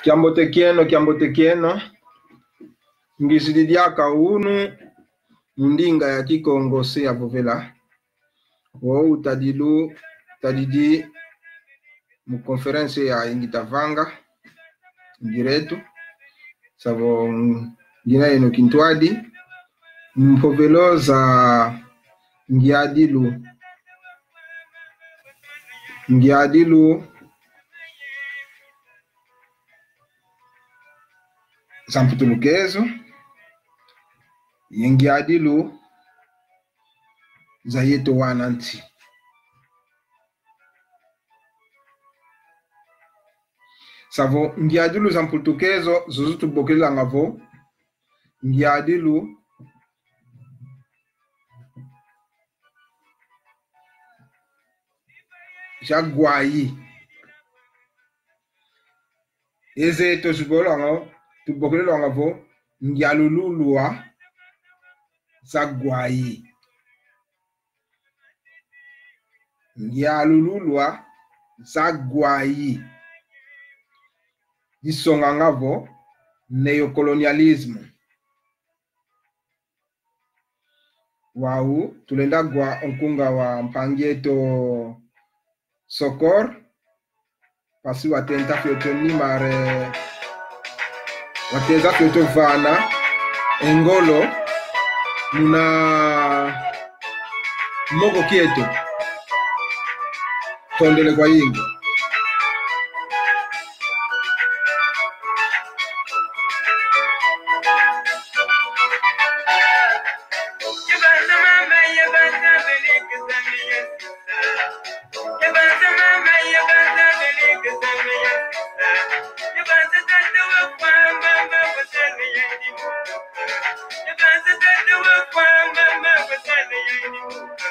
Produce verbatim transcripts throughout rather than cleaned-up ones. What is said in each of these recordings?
Kiambote kieno, kiambote kieno. Ngizidi diaka unu mu ndinga ya Kikongo se yavovela. Wo utadilu, tadidi mu conference ya ingita vanga, direto. Savo ngina eno kintwadi. Mpovelo za ngiadilu. Ngiadilu za mputulukezo, ye ngiadilu za yeto wana nsi. Savo ngiadilu za mputulukezo, zozo tubokelanga vo ngiadilu za gwayi. Eze tuzibolanga, tubokelelwanga vo ngialululwa za gwayi. Ngialululwa za gwayi. Disonganga vo néocolonialisme. Wau tulenda gwa o nkunga wa mpangi eto Sokor, pasi watenta fioto ni mare, wateza fioto vana e ngolo muna moko kieto. Tondele kwayingi.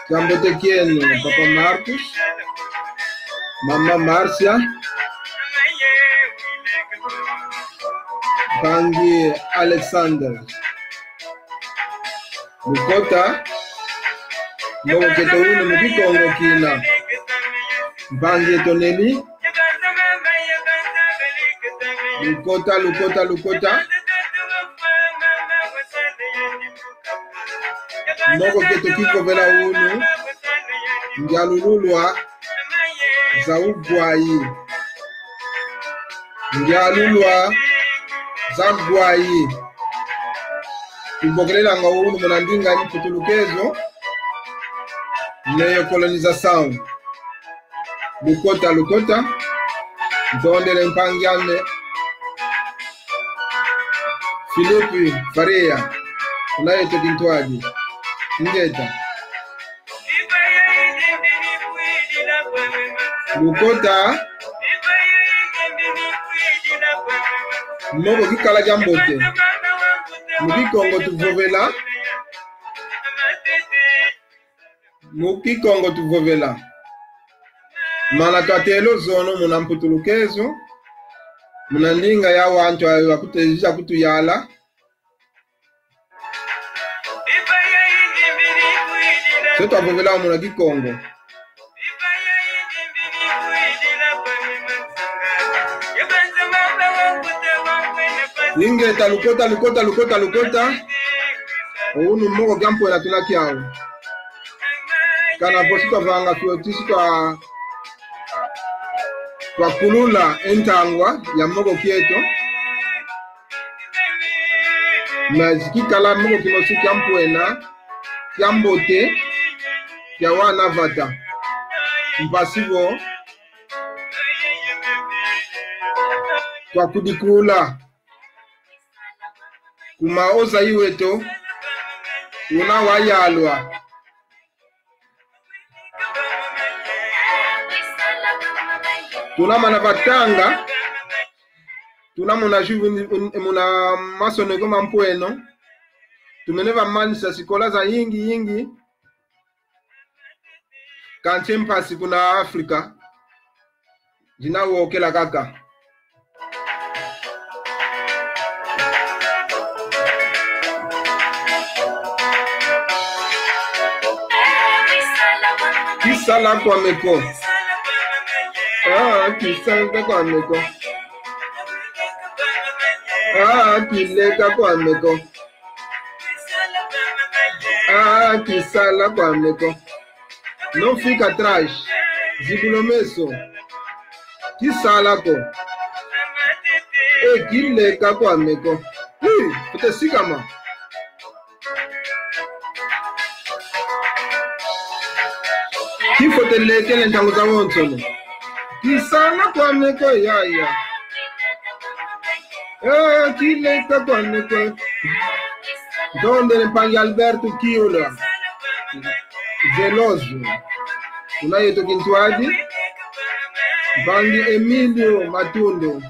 Kiambote kieno, Papa Marcos, Mama Marcia, mpangi Alexander. Lukota, moko kieto unu mu Kikongo kina. Mpangi eto Neli. Lukota, lukota, lukota. Moko kieto kivovela unu, ngialululwa za ugwayi. Ngialulwa za gwayi. Tubokelelanga unu muna ndinga ya mputulukezo, néocolonização. Lukota, lukota. Ntondele mpangi ame Filipe Faria, una yeto kintwadi. Ingeta. Lukota. Moko kikala kiambote. Mu Kikongo tuvovela. Mu Kikongo tuvovela. Mana twatela ozono muna mputulukezo, muna ndinga ya wantu ayo akutejija kutuyala. Se twavovela muna Kikongo. Ingeta, lukota, lukota, lukota, lukota. Unu moko kiampwena tuna kiau. Kana vo si twavanga fioti si twa, twakulula e ntangwa ya moko kieto. Mais kikala moko kimosi kiampwena, kiambote, kia wana vata. Mpasi vo twakudikula kuma ozayi weto, una wayalwa. Tuna mana vatanga, tuna muna juve-, muna masoneko mampweno, tumene vamanisa sikola zayingi yingi, kansi mpasi kuna Afrika zina wokela kaka. Kisala kwame ko. Ah, kisala kwame ko. Ah, kileka kwame ko. Ah, kisala kwame ko. Não fica atrás. Zibula o meso. Kisala ko. E, kileka kwame ko. Ih, fwete sikama. Kifwete lekele ntangu zawonsono. Kisala kwame ko yaya. Eh, kileka kwame ko. Ntondele mpangi Alberto Kiula. Veloso. Kuna yeto Kintwadi. Mpangi Emilio Matundu.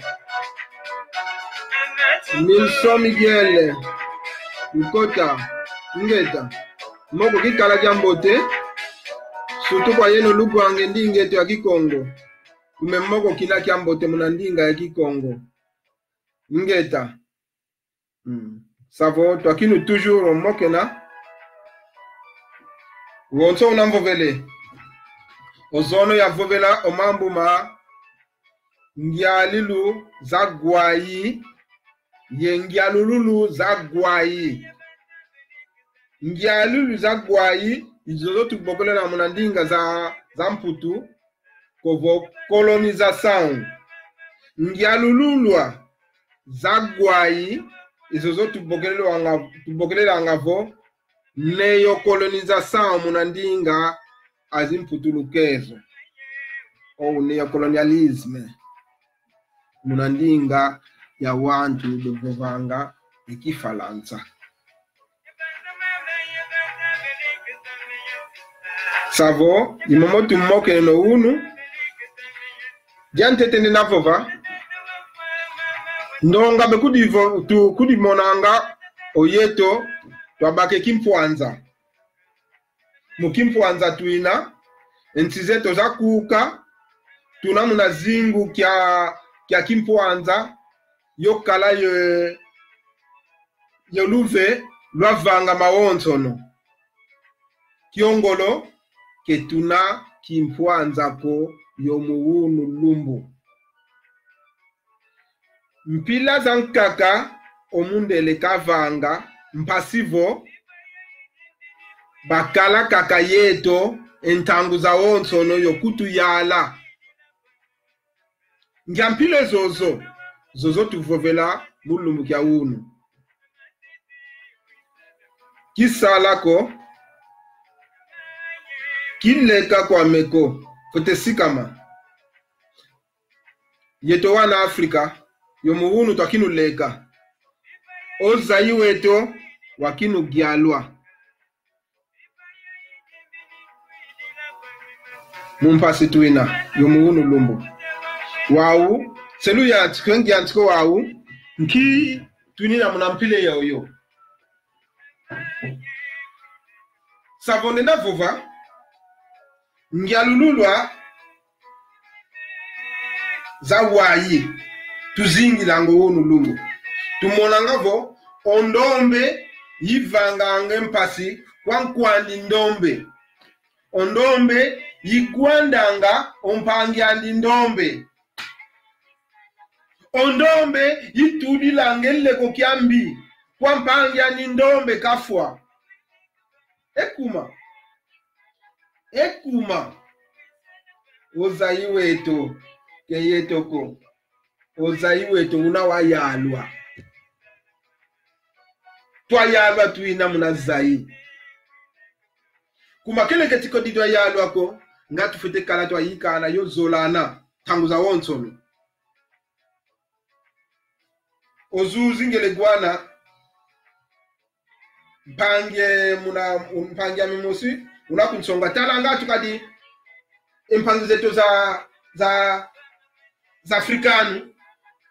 Nilson Miguel Nkota, ingeta. Moko kikala kiambote, surtout kwa yeno lubwange ndinga eto ya Kikongo. Kume moko kina kiambote muna ndinga ya Kikongo. Ingeta. Mm. Savo, twakinu toujours o mokena. Wonso una mvovele. Ozono yavovela o mambu ma ngialilu za ngwayi, ye ngialululu za ngwayi. Ngialululu za ngwayi, i zozo tubokelela muna ndinga za, za Mputu, kovo colonização. Ngialululwa za ngwayi, i zozo tubokelelanga, tubokelelanga vo neocolonização muna ndinga a zimputulukezo, ou neocolonialisme muna ndinga ya wantu bevovanga e Kifalansa. Savo, i momo tumokene no unu, diantete nde navova, ndonga bekudivo-, tu-, kudimonanga o yeto twabaka e kimpwanza. Mu kimpwanza twina, e nsi zeto zakuka, tuna muna zingu kia, kia kimpwanza, yo kala ye, yo luve lwavanga mawonsono. Kiongolo, ketuna kimpwanza ko yo mu unu lumbu. Mpila zankaka o mundele kavanga, mpasi vo bakala kaka yeto e ntangu zawonsono yo kutuyala. Ngia mpila zozo, zozo tuvovela mu lumbu kia unu. Kisala ko, kileka kwame ko, fwete sikama. Yeto wana Afrika, yo mu unu twakinu leka. O Zayi weto wakinu gialwa. Mu mpasi twina, yo mu unu lumbu. Wau, selu ya ntiko, ngia ntiko wau, nki twinina muna mpila yoyo. Savo nde navova, ngialululwa za wayi, tuzingilanga o unu lumbu. Tumonanga vo, o ndombe yivanganga e mpasi kwa nkwandi ndombe. O ndombe yigwandanga o mpangi andi ndombe. O ndombe yitudilanga e leko kiambi kwa mpangi andi ndombe kafwa. Ekuma. Ekuma. O Zayi weto, ke yeto ko. O Zayi weto una wayalwa. Twayalwa twina muna Zayi. Kuma kele ke tiko di twayalwa ko, nga tufwete kala twayikana yo zolana, ntangu zawonsono. O Zuzi Ngeleguana, mpangi muna, mpangi ami mosi, una kunsonga tala nga tukadi, e mpangi zeto za, za, za Afrikanu,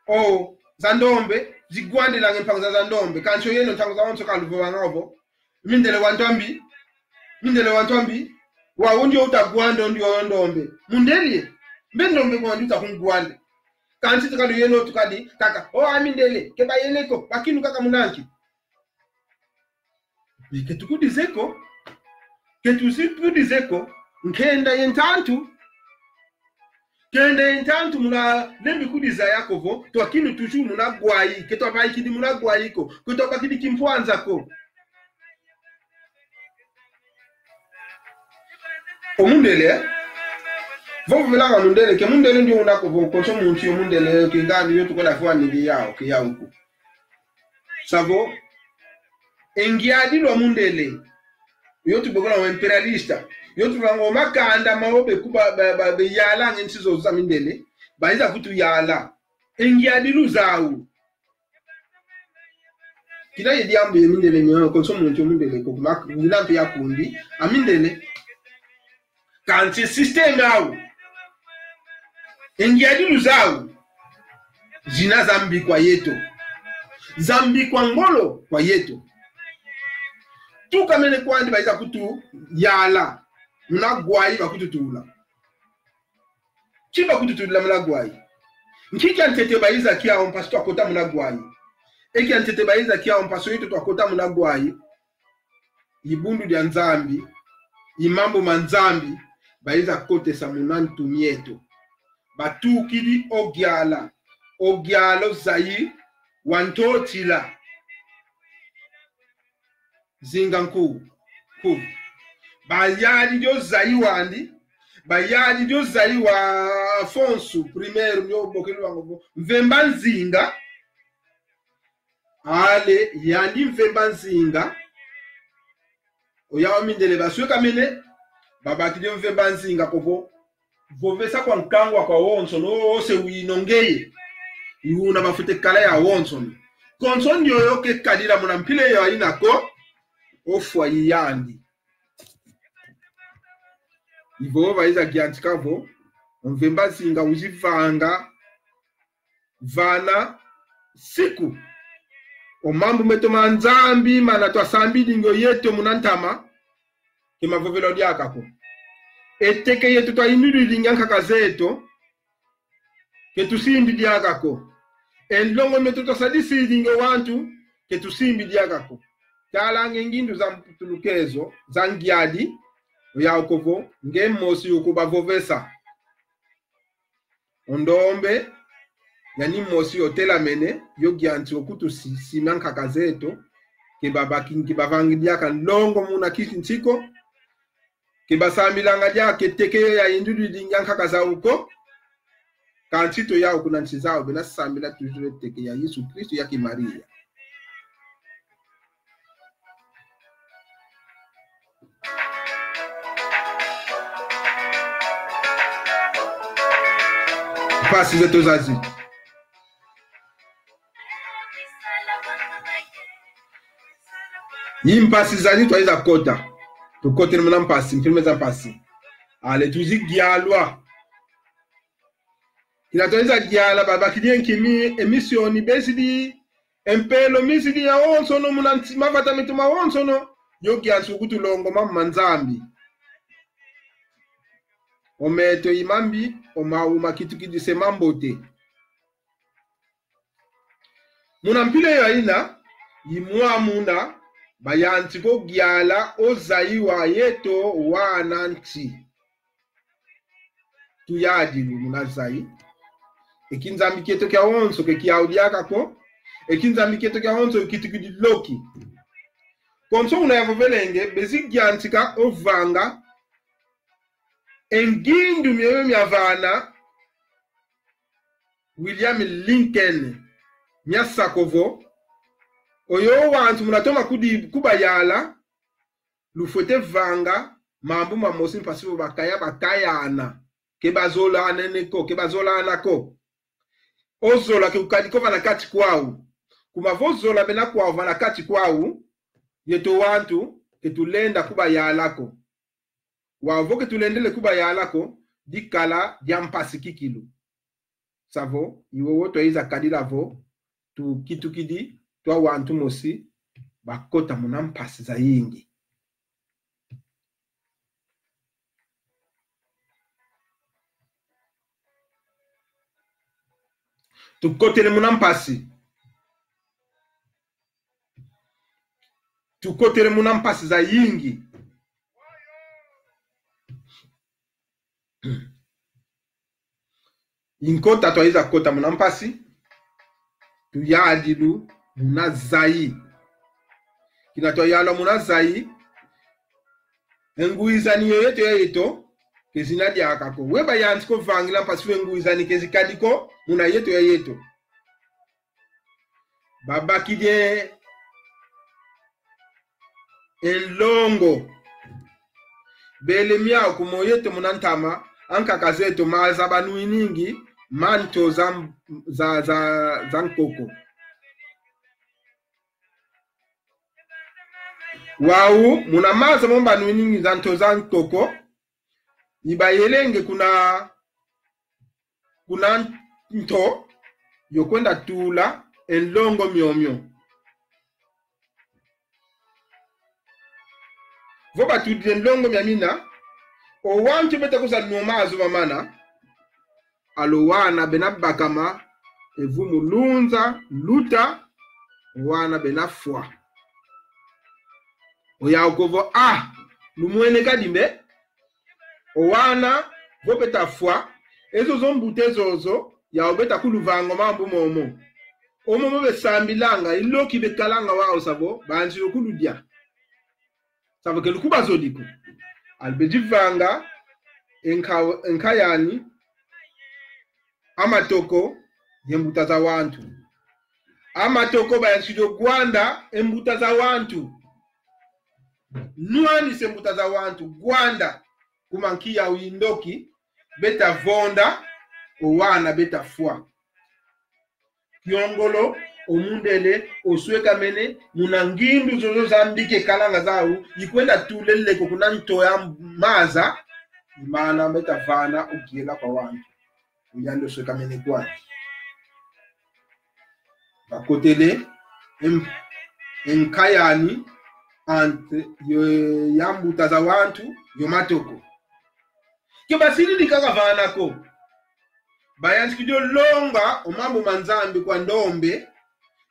o, za ndombe, zigwandilanga e mpangi za, za ndombe, kansi o yeno ntangu zawonso kaluvovanga ovo, mindele wa ntombi, mindele wa ntombi, wau ndio utagwanda ndio ndombe. Mundele, mbe ndombe kwa ndio utakungwanda. Kansi tukadi yeno tukadi, kaka, o, a mindele, ke bayele ko, bakinu kaka muna nki. Ke tukudizeko, ke tuzikudizeko, nkenda ye ntantu, Kenda e ntantu muna lembi kudizaya ko vo, twakinu toujours muna Gwai, ke twavaikidi muna Gwai ko, ke twabakidi kimpwanza ko. O mundele, vo vovelanga mundele, ke mundele ndio una ko vo, konso muntu yo mundele, ke ngani yo tukola fwa nili yau, ke yau ko. Savo, e ngiadilu a mundele, yo tubokola o imperialista, yo tuvanga o makanda mao be kuba, ba, ba, beyalanga nsi zozo za mindele, baiza kutuyala. E ngiadilu zau. Kina ye diambu ye mindele mio, konso muntu mundele ko, kuma, mina mpe ya kundi, a mindele. Kansi système au, e ngiadilu zau, zina za mbi kwa yeto. Za mbi kwa ngolo kwa yeto. Tuka mene kwandi baiza kutuyala, muna Gwai bakututula. Nki bakututulila muna Gwai? Nki kia ntete baiza kiau mpasi twakota muna Gwai? E kia ntete baiza kiau mpasi yeto twakota muna Gwai. I Bundu dia Nzambi, i mambu ma Nzambi, baiza kotesa muna ntu mieto. Batukidi o Giala, o Giala o Zayi wa Ntotila. Zinga nku, nku. Bayadidi o Zayi wandi, bayadidi o Zayi wa Afonso primeiro, mio bokelu wango, Mvemba Nzinga. Ale, yandi Mvemba Nzinga. Oya o mindele baswekamene, babakidi Mvemba Nzinga ko vo, vovesa kwa nkangu aku awonsono, ose wino ngeye. I una bafwete kala yawonsono. Konso ndioyo ke kadila muna mpila yo ayina ko, ofwa i yandi. I vo baiza giantika vo, Mvemba Nzinga wizi vanga, vana siku. O mambu meto ma Nzambi mana twasambidingi o yeto muna ntama, ke mavovelo diaka ko. E teke yeto twayindudidingi ankaka zeto, ke tusimbi diaka ko. E nlongo meto twasadisidingi o wantu, ke tusimbi diaka ko. Talange ngindu za mputulukezo, za ngiadi, oyau ko vo, nge mosi yo kubavovesa. O ndombe, yani mosi otelamene, yo gianti o kutusima nkaka zeto, ke babaki, ke bavangi diaka nlongo muna kisi nsi ko, ke basambilanga diaka e teke yo yayindudidingi ankaka zau ko, kansi toyau kuna nsi zau, bena sambila toujours e teke ya Yesu Kristu ya ki Maria. Mpasi zeto zazi. I mpasi zazi twaiza kota. Tukotele muna mpasi, mfilme za mpasi. Ale tuzi gialwa. Kina twaiza giala, babakidi e nkimi, e misioni, bezidi, e mpelo mizidi yawonsono, muna nsi, mavata meto mawonsono, yo gianti o kutulongo mambu ma Nzambi. O meto i mambi, o mau makitukidi se mambote. Muna mpila yo ayina, i mwamuna, bayantika o giala, o Zayi wa yeto, wana nsi. Tuyadilu muna Zayi. E kinzambi kieto kiawonso ke kiau diaka ko. E kinzambi kieto kiawonso kitukidi loki. Konso una yavovelenge, bezi giantika o vanga e ngindu mioyo miavana William Lincoln, miasa ko vo, oyo wantu muna toma kudi kubayala, lufwete vanga mambu mamosi mpasi vo bakaya bakayana, ke bazolanene ko, ke bazolana ko. O zola ke ukadi ko vana kati kwau. Kuma vo zola bena kwau vana kati kwau, yeto wantu ke tulenda kubayala ko. Wau vo ke tulendele kubayala ko, dikala dia mpasi kikilu. Savo, i wowo twaiza kadila vo, tukitukidi, twa wantu mosi, bakota muna mpasi zayingi. Tukotele muna mpasi. Tukotele muna mpasi zayingi. Inkota twaiza kota muna mpasi, tuyadilu muna zayi. Kina twayalwa muna zayi, e ngwizani yo yeto ya yeto, ke zina diaka ko. We bayantika vangila mpasi we ngwizani ke zikadi ko muna yeto ya yeto. Babakidi e nlongo. Bele miau kumo yeto muna ntama, ankaka zeto maza banwiningi ma nto za, za, za, za nkoko. Wau, muna maza mo banwiningi za nto za nkoko, ibayelenge kuna, kuna nto, yo kwenda tula e nlongo miomio. Vo batudidi e nlongo miamina, o wantu beta kwiza nwa maza mamana, alo wana bena bakama, e vumu lunza, luta, o wana bena fwa. Oyau ko vo, ah, lumwene kadi mbe? O wana, vo beta fwa, e zozo mbuta e zozo, yau beta kuluvanga mambu momo. O momo besambilanga, i loki bekalanga wau sa vo, banzidi kuludia. Sa vo ke lukubazodi ko. Alo bezi vanga, e nka-, e nkay'ani, a matoko, ye mbuta za wantu. A matoko bayantikidi o gwanda, e mbuta za wantu. Nwanisa e mbuta za wantu, gwanda. Kuma nki yau i ndoki, beta vonda, o wana beta fwa. Kiongolo, o mundele, oswekamene, muna ngindu zozo za mbi kekalanga zau, i kwenda tulele ko kuna nto ya maza, i mana beta vana o yela kwa wantu. Uyandi oswekamene kwandi. Bakotele, em-, e nkay'ani, entre, yo, ya mbuta za wantu, yo matoko. Ke basilili kaka vana ko. Bayantikidi o longa o mambu ma Nzambi kwa ndombe,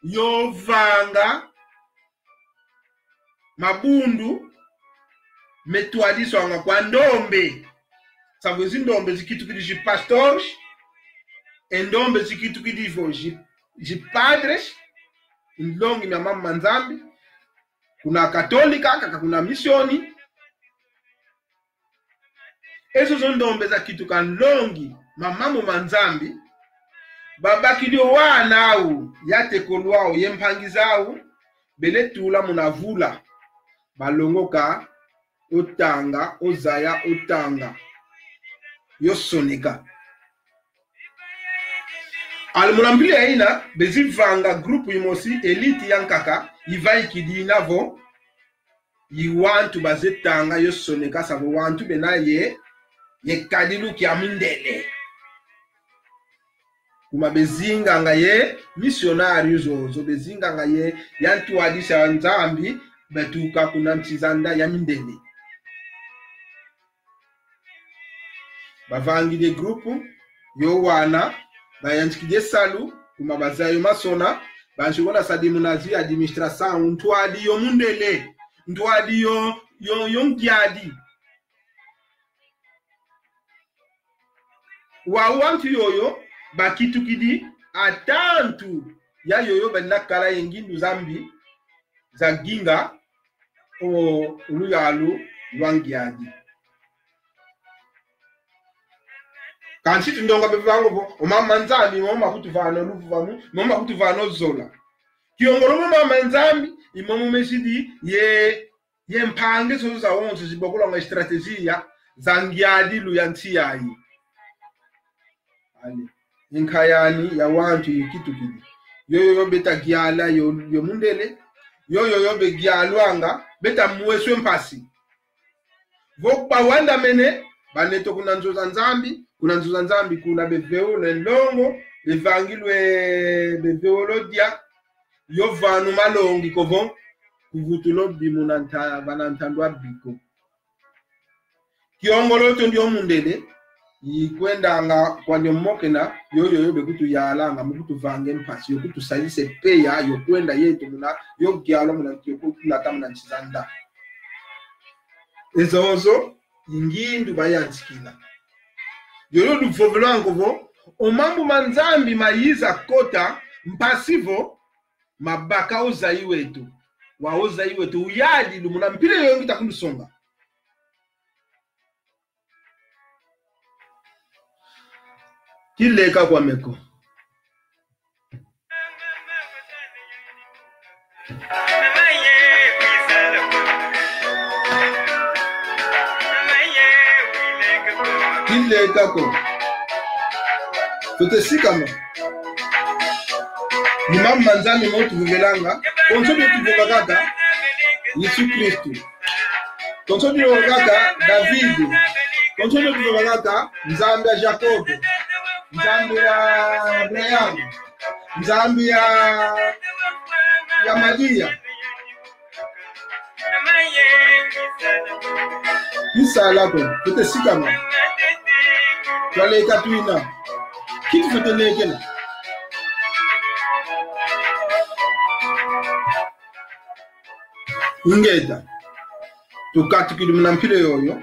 yo vanga mabundu metwadiswanga kwa ndombe. Sa vo ezi ndombe zikitukidi zi pastores, e ndombe zikitukidi vo zi, zi padres, nlongi mia mambu ma Nzambi, kuna Katolika, kaka kuna misioni. E zozo ndombe zakituka nlongi ma mambu ma Nzambi, babakidi o wana au, ya tekolo au, ye mpangi zau, bele tula muna vula, balongoka o tanga, o zaya o tanga, yo soneka. Alo muna mpila yayina, bezi vanga grupu imosi, elite yankaka, ivaikidi ina vo, i wantu baze tanga yo soneka sa vo wantu bena ye, ye kadilu kia mindele. Kuma bezinganga ye misionáriu zozo, bezinganga ye ya ntwadisi a Nzambi, batuka kuna nsi za nda ya mindele. Bavangidi e grupu, yo wana, bayantikidi e salu, kuma bazaya yo masona, bansi kona sadi muna zi administração, ntwadi yo mundele, ntwadi yo, yo, yo ngiadi. Wa wantu yoyo, bakitukidi, atantu, ya yoyo benda kala ye ngindu za mbi, za ginga, o luyalu lwa ngiadi. Kansi tundonga bevanga vo, o mama Nzambi, i momo makutuvana o luvuvamu, i momo makutuvana o zola. Kiongolo mo mama Nzambi, i momo mesidi ye, ye mpangi zozo zawonso zibokolwanga estratégia za ngiadilu ya nsi yayi. Ale. Inkay'ani ya wantu ikitukidi. Yoyo yo beta giala yo, yo mundele. Yoyo yo begialwanga, beta mweswe mpasi. Vo bawandamene, baneto kuna nzo za Nzambi, kuna nzo za Nzambi, kuna beveulwe nlongo, bevangilwe, beveulwe dia, yo vanu malongi ko vo, kuvutula o bi muna nta-, vana ntandu a bi ko. Kiongolo tio ndio mundele, ikwendanga kwandi o mokena, yoyo yo bekutuyalanga, mu kutuvanga e mpasi, yo kutusalisa e peya, yo kwenda yeto muna, yo gialwa muna, yo kutulata muna nsi za nda. E zozo, i ngindu bayantikila. Yoyo luvovelwanga vo, O mambu ma Nzambi mayiza kota mpasi vo mabaka o Zaïre wetu. Wa o Zaïre wetu uyadilu muna mpila yoyo ngita kulusonga. Kileka kwame ko. Kileka ko. Tufwete sikama. Ni mambu ma Nzambi mo tuvovelanga, konso dio tuvova kaka Yesu Kristu. Konso dio tuvova kaka David. Konso dio tuvova kaka Nzambi ya Jacob, Nzambi ya Abraham, Nzambi ya, ya Maria. Misala ko, tufwete sikama. Twaleka twina. Ki tufwete lekela? Ingeta. Tukatukidi muna mpila yoyo,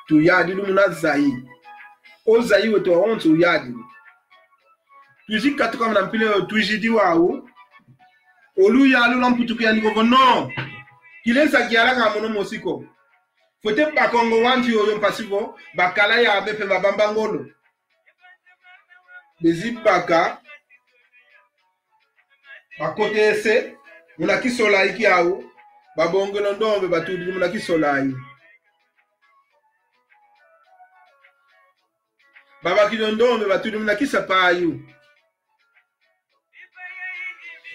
tuyadilu muna Zaïre. O Zaïre wetu wawonso uyadilu. Twizi katuka muna mpila yoyo, twizidi wau. O luyalu lwa mputu kuyandi ko vo: non. Kilensa kialaka mono mosi ko. Fwete baka o ngo wantu yoyo mpasi vo bakala yame mpe mabamba ngolo. Bezi baka, bakotese muna kisolayi kiau, babongele o ndombe, batudidi muna kisolayi. Babakidi o ndombe, batudi muna kisapayu.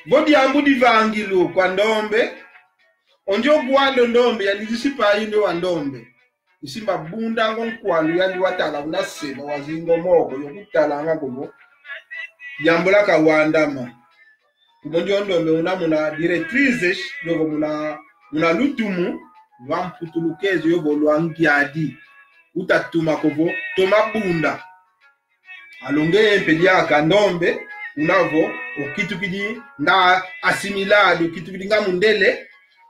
Vo diambu divangilu kwa ndombe, o ndio gwanda o ndombe, yandi disipayu ndio wa ndombe. Isimba bundanga o nkwalu yandi watala una seba, wazinga o moko, yo kutalanga ko vo diambu diaka wandama. Kumo ndio ndombe una muna directrices, yovo muna, muna lutumu lwa mputulukezo, yovo lwa ngiadi. Utatuma ko vo: toma bunda. Alonge mpe diaka ndombe, una vo okitukidi nga assimilado, okitukidi nga mundele,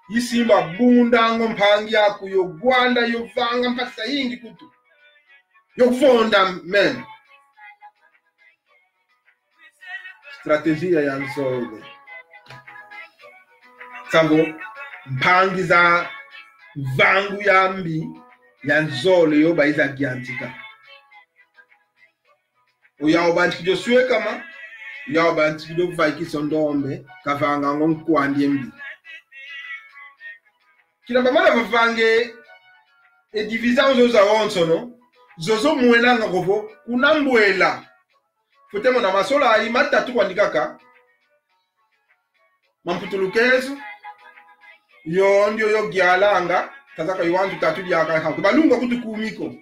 isimba bundanga o mpangi aku, yo gwanda, yo vanga mpasi zayingi kutu. Yo kuvonda mene. Stratégie ya nzole. Sambu mpangi za mvangu ya mbi ya nzole yo bayiza yantika. Oyau bantikidi o swekama, oyau bantikidi o vaikisa o ndombe, kavanganga o nkwandi e mbi. Kina bamana bavange e divisão zozo zawonsono, zozo mwenanga ko vo kuna mbwela. Fwete mona masolayi matatu kwandi kaka. Ma mputulukezo, yo ndio yo gialanga, kazaka yo wantu tatu diaka hauke. Balunga kutu kumi ko.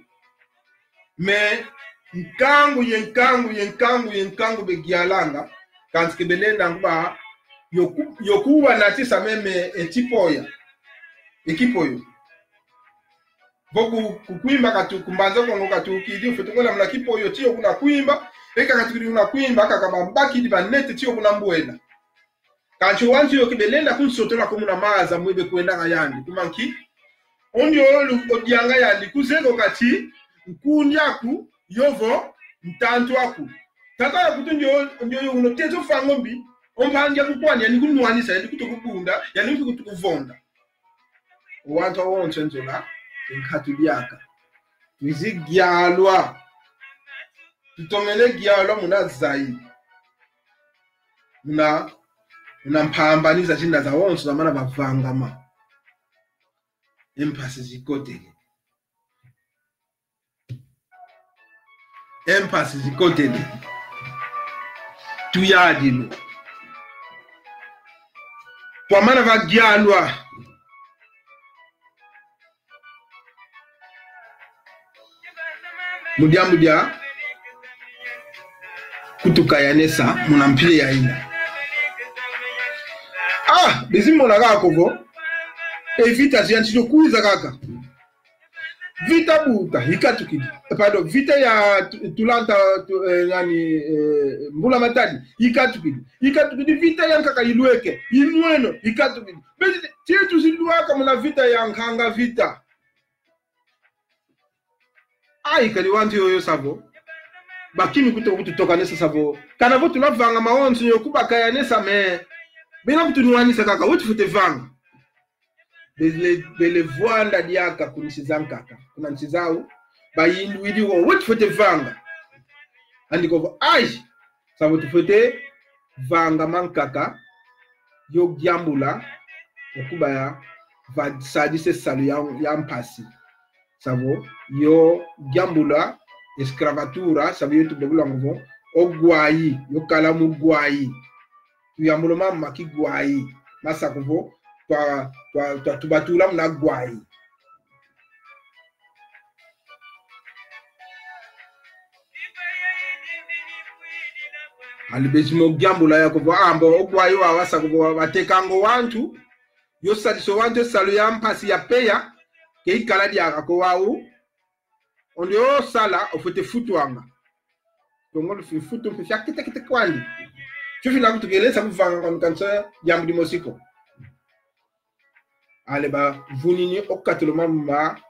Mais nkangu ye nkangu ye nkangu ye nkangu begialanga, kansi ke belenda nkuba yo ku-, yo kubanatisa meme e Kipoya. E Kipoyo. Vo ku, ku Kwimba katu-, ku Mbanza Kongo katukidi, ufwete kwenda muna Kipoyo, tiyo kuna Kwimba, eka katukidi kuna Kwimba, kaka bambakidi banete tiyo kuna Mbwena. Kansi o wantu yo ke belenda kunsotola ko muna maza mwe bekwendanga yandi. Kuma nki? O ndio lu-, odianga yandi kuzeye ko kati, nkundi aku, yovo, ntantu aku. Tata yaku tu ndio, ndio yo uno tezo fanga o mbi, o mpangi aku kwani, yandi kunwanisa, yandi kutu kubunda, yandi kutu kuvonda. O wantu awonso e nzola, e nkatu diaka. Twizi gialwa. Tutomene gialwa muna Zaïre. Muna, muna mpambani za zina zawonso zamana bavangama. E mpasi zikotele. E mpasi zikotele. Tuyadilu. Twamana vagialwa mu diambu dia kutukayanesa muna mpila yayina. Ah, bezi mona kaka vo e vita ziyantikidi kwiza kaka. Vita buta, ikatukidi. Eh, pardon, vita ya tu-, tulanta, tu-, eh, nani, eh, mbula matadi, ikatukidi. Ikatukidi, vita ya nkaka ilweke, inweno, ikatukidi. Bezi, tietu zilwaka muna vita ya nkanga vita. Ai, kadi wantu yoyo savo. Bakinu kutu kututokanesa savo. Kana vo tuna vanga mawonso yo kubakayanesa me. Bena kutunwanisa kaka, wetu fwete vanga. Bele, bele vwanda diaka ku nsi zankaka. Kuna nsi zau, bayinduidi wo, wetu fwete vanga. Andi kovo, ai, savo tufwete vanga mankaka, yo diambula, okuba ya, va, sadise salu ya, ya mpasi. Savo, yo diambula, escravatura, savo yo tubebula ngovo, o gwai, yo kala mu gwai. Tuyambula mama ma kigwai, masa kuvo, twa, twa, twa tubatula muna gwai. Ali bezi mo diambula ya kuvo, ambo, o gwai wa wasa kuvo, wa, watekanga wantu, yo sadiso wantu, salu ya mpasi ya peya, ke ikala diaka ko wau, ondi osala, ofwete futwanga. Tongolo fi futu mpe fia kete kete kwandi. Tufina kutukelesa kuvanga kwa mikansa diambu dimosi ko. Ale bavunini okatula mambu ma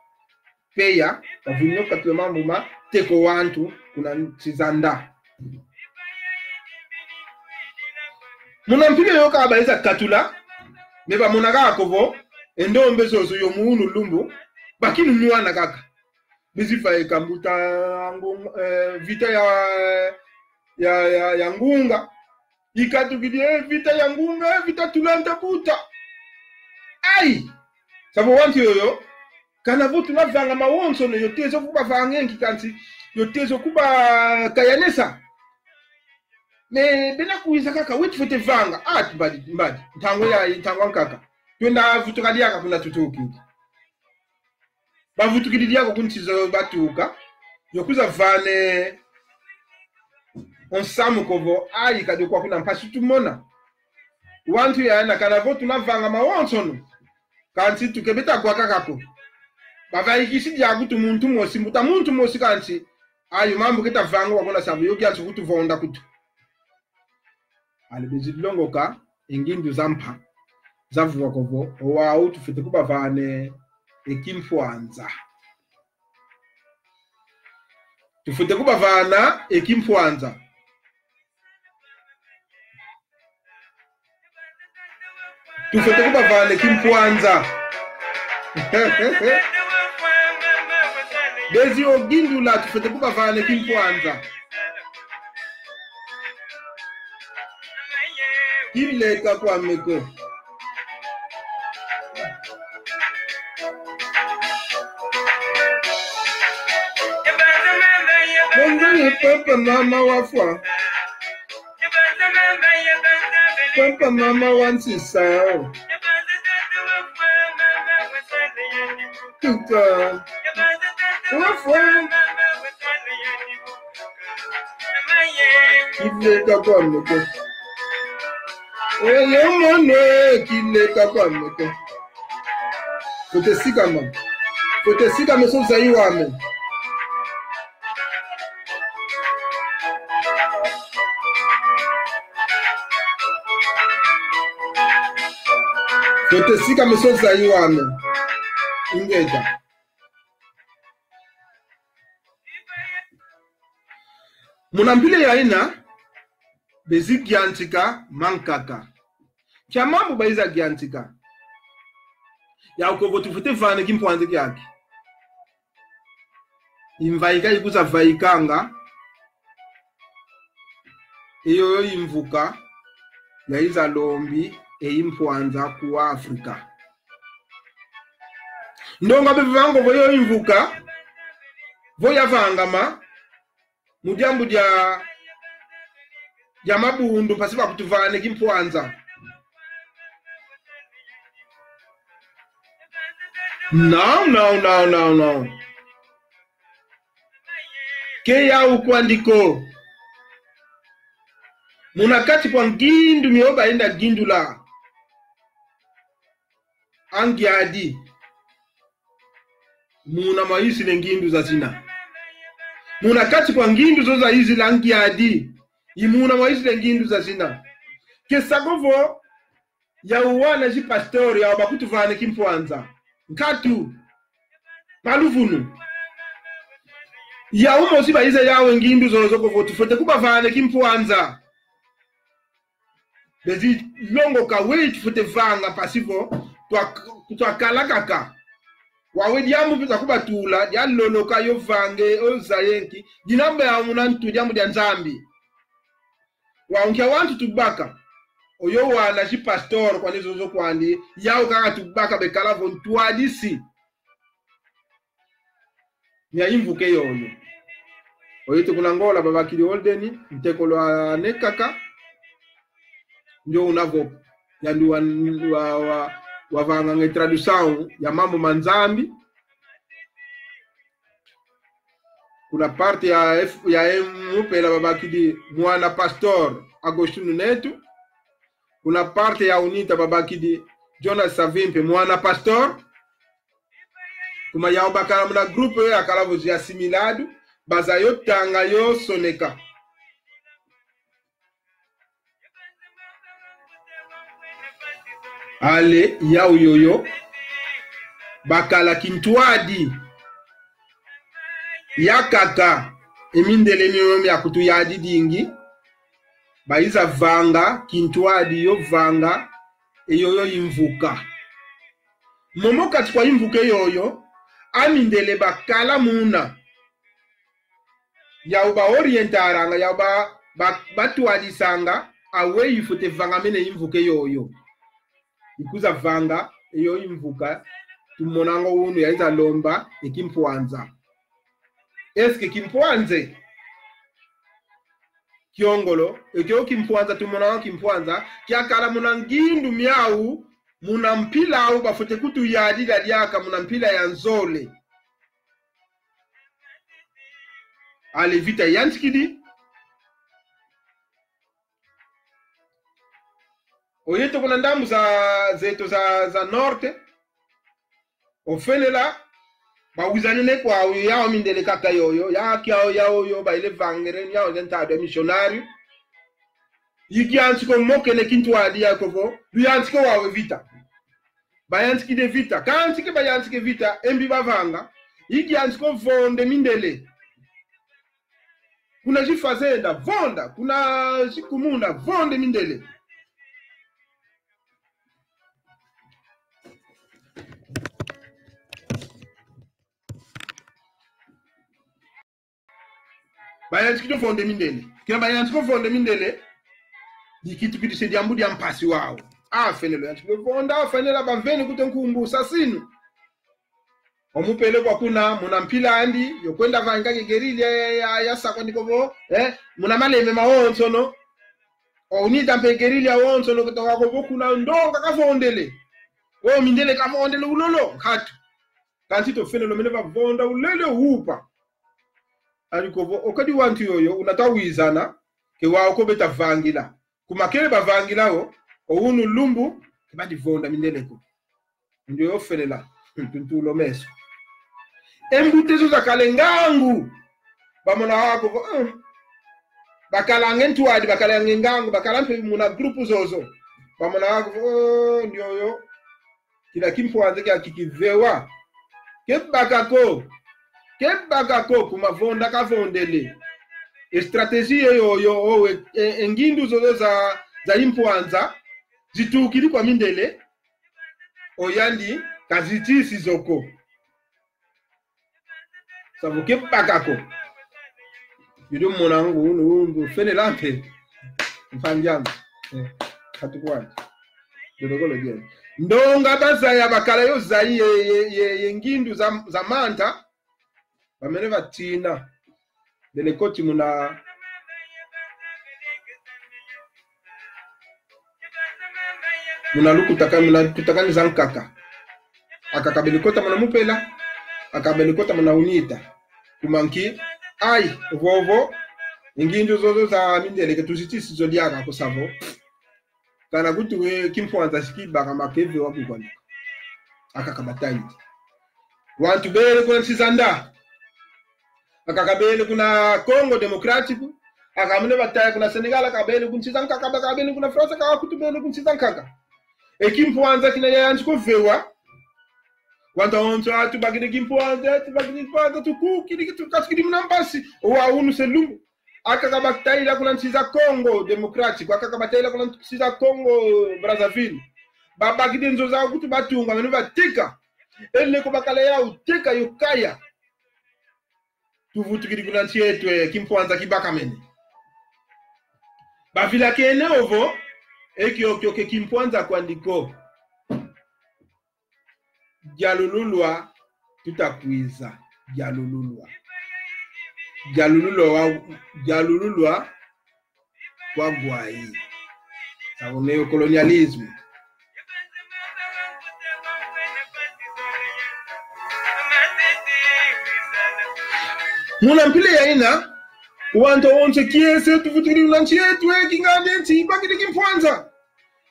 peya, bavunini okatula mambu ma teko wantu kuna nsi zanda. Muna mpila yo ka baiza katula, me bamona kaka vo, e ndombe zozo yo munu lumbu, bakinu nwana kaka. Bizi vaika mbuta ngu-, eh, vita ya, ya, ya, ya ngunga. Ikatukidi, eh, vita ya ngunga, eh, vita tulanda buta. Ai! Savo wantu yoyo, kana vo tuna vanga mawonso no, yo tezo kubavanga enki kansi, yo tezo kubakayanesa. Me bena kwiza kaka, wetu fwete vanga. Ah, mbadi, mbadi. Ntangu ya, ntangu ankaka. Twenda vutuka diaka kuna tutukidi. Bavutukidi diaka ku nsi zo batuka, yo kwiza vane o nsamu ko vo, ayi kadi kwa kuna mpasi tumona. Wantu yana kana vo tuna vanga mawonsono. Kansi tukebeta kwa kaka ko. Bavaikisi diakutu muntu mosi, mbuta muntu mosi kansi. Ayo mambu keta vanga wakona sabu yo kiansi kutuvonda kutu. Ali bezi longoka e ngindu za mpa, za vwa ko vo, owau tufwete kubavana e kimpwanza. Tufwete kubavana e kimpwanza. Tufwete kubavana e kimpwanza. Bezi o gindula, tufwete kubavana e kimpwanza. Kileka kwame ko. Bongo ye papa mama wafwa. Papa mama wansisa. Tuka. Wafwa. Kileka kwame ko. Ele mono, kileka kwame ko. Fwete sikama. Fwete sikama, sosa iwame. Fwete sikama, sosa iwame. Ingeta. Muna mpila yayina, bezi giantika mankaka. Kia mambu baiza giantika. Yau ko vo tufwete vana kimpwanza kiaki. Imvaika ikwiza vaikanga. Eyoyo imvuka yaiza lombi e impwanza ku Afrika. Ndonga bevanga vo yo imvuka, vo yavangama, mu diambu dia, dia mabundu, mpasi bakutuvana kimpwanza. No, no, no, no, no. Ke yau kwandi ko. Muna kati kwa ngindu mio baenda gindula. Angiadi. Muna mwaizile ngindu zazina. Muna kati kwa ngindu zo zaizila ngiadi. I muna mwaizile ngindu zazina. Ke sa ko vo, yau wana zi pastor, yau bakutuvana kimpwanza. Nkatu. Paluvunu. Yau mosi baiza yau e ngindu zozo ko vo tufwete kubavana kimpwanza. Bezi longoka weyi tufwete vanga mpasi vo twa-, twakala kaka. Wau e diambu mpe za kubatula, dialoloka, yo vange, yo zaye nki, dina mbe yau muna ntu diambu dia Nzambi. Wau nkia wantu tubaka. Oyo wana si pastor kwandi zozo kwandi, yau kaka tubaka bekala vo ntwadisi mia imvuka yoyo. Oyo te kuna Ngola babakidi Holden, ntekolo ane kaka. Ndio una vo, yandi wa, wa, wa, wavanganga e tradução ya mambu ma Nzambi. Kuna parte ya F-, ya M P L babakidi mwana pastor Agostinho Neto. Kuna parte ya UNITA babakidi Jonas Savimbi mwana pastor. Kuma yau bakala muna grupo yo yakala vo assimilado, baza yo tanga yo soneka. Ale yau yoyo bakala kintwadi. Yakaka e mindele mioyo mia kutuyadidingi, baiza vanga kintwadi, yo vanga e yoyo imvuka. Momo kati kwa imvuka yoyo, amindele bakala muna. Yau ba orientaranga, yau ba, ba, batwadisanga, aweyi fwete vangamena e imvuka yoyo. Ikuza vanga e yoyo imvuka, tumonanga unu yaiza lomba e kimpwanza. Est-ce que kimpwanza e kiongolo, e kio kimpwanza, tumonanga kimpwanza, kiakala muna ngindu miau, muna mpila au bafwete kutuyadila diaka muna mpila ya nzole. Ale vita yantikidi. Oyeto kuna ndambu za, zeto za, za norte. Ofenela, bawizanene kwau, yau mindele kaka yoyo, ya kiau yau yo, baile vangere, yau ze ntadwa missionário. Ikiantika o mokene kintwadi yako vo, luyantika wau e vita. Bayantikidi e vita, kansi ke bayantika e vita, e mbi bavanga, ikiantika o vonda e mindele. Kuna zifazenda, vonda, kuna zikumuna, vonda e mindele. Bayantikidi o vonda e mindele. Kina bayantika o vonda e mindele, dikitukidi se diambu dia mpasi wau. Afenela yantikidi o vonda, afenela bamveni kute nkumbu assassino. Omupele kwa kuna, muna mpila andi, yo kwenda vanga e guerrilla ya, ya, ya sakwa ndiko vo, eh, muna maleme mawonsono. O UNITA mpe guerrilla wonsono, kutowako vo kuna ndonga kavondele. O mindele kavondele ulolo, nkatu. Kansi tofenela omene vavonda ulele upa. Aliko vo, okadi wantu yoyo, una twawizana, ke wau ko beta vangila. Kuma kele bavangila o, o unu lumbu, ke badi vonda mindele ko. Ndio yo felela, tuntulo meso. E mbuta zo zakala e ngangu. Bamona wako vo, eh. Bakalanga e ntwadi, bakalanga e ngangu, bakala mpe muna grupu zozo. Bamona wako vo, oh, ndioyo. Kila kimpwanza kia kikivewa. Kebaka ko. Kebaka ko, kuma vonda kavondele. E stratégie yoyo, o, e, e, e ngindu zozo za, za impwanza, zitukidi kwa mindele. Oyandi kazitisi zo ko. Savo kebaka ko. Yudu mona ngu, ngu, ngu, felela mpe. Mpangi ame. Eh, katukwani. Dodokolo diene. Ndonga bazaya bakala yo zayi ye, ye, ye, ye ngindu za, za manta. Bamene batina. Bele koti muna, muna lukutakani, muna lukutakani za nkaka. Akaka bele kota muna mupela, akaka bele kota muna unita. Kuma nki, ai, vovo, ngindu zozo za mindele ke tuzitisi zo diaka ko savo. Kana kutu we kimpwanza si kibaka makeve wa kukwanika. Akaka batayidi. Wantu bele kuna nsi za nda. Akaka bele kuna Congo Democrático. Akaka mene bataya kuna Senegal, akaka bele ku nsi za nkaka, akaka bele kuna França, akaka kutu bele ku nsi za nkaka. E kimpwanza kina yayantika o vewa. Wantu awonso, ah, tubakidi kimpwanza, tubakidi kimpwanza, tukukidi, tukatukidi muna mpasi. Owa unu se lumbu. Akaka batayila kuna nsi za Congo Democratique, akaka batayila kuna nsi za Congo Brazzaville. Babakidi nzo zau kutu batunga, meno bateka. E leko bakala yau teka yo kaya. Tuvutukidi kuna nsi eto, eh, kimpwanza kibakamene. Bavilakene ovo, e kiokio ke kimpwanza kwandi ko. Dialululwa, tuta kwiza, dialululwa. Dialululwa wa, dialululwa kwa gwai. Sa néocolonialisme. Muna mpila yayina, wantu awonso kiese tuvutukidi muna nsi eto, eh, kingandi e nsi ibakidi kimpwanza.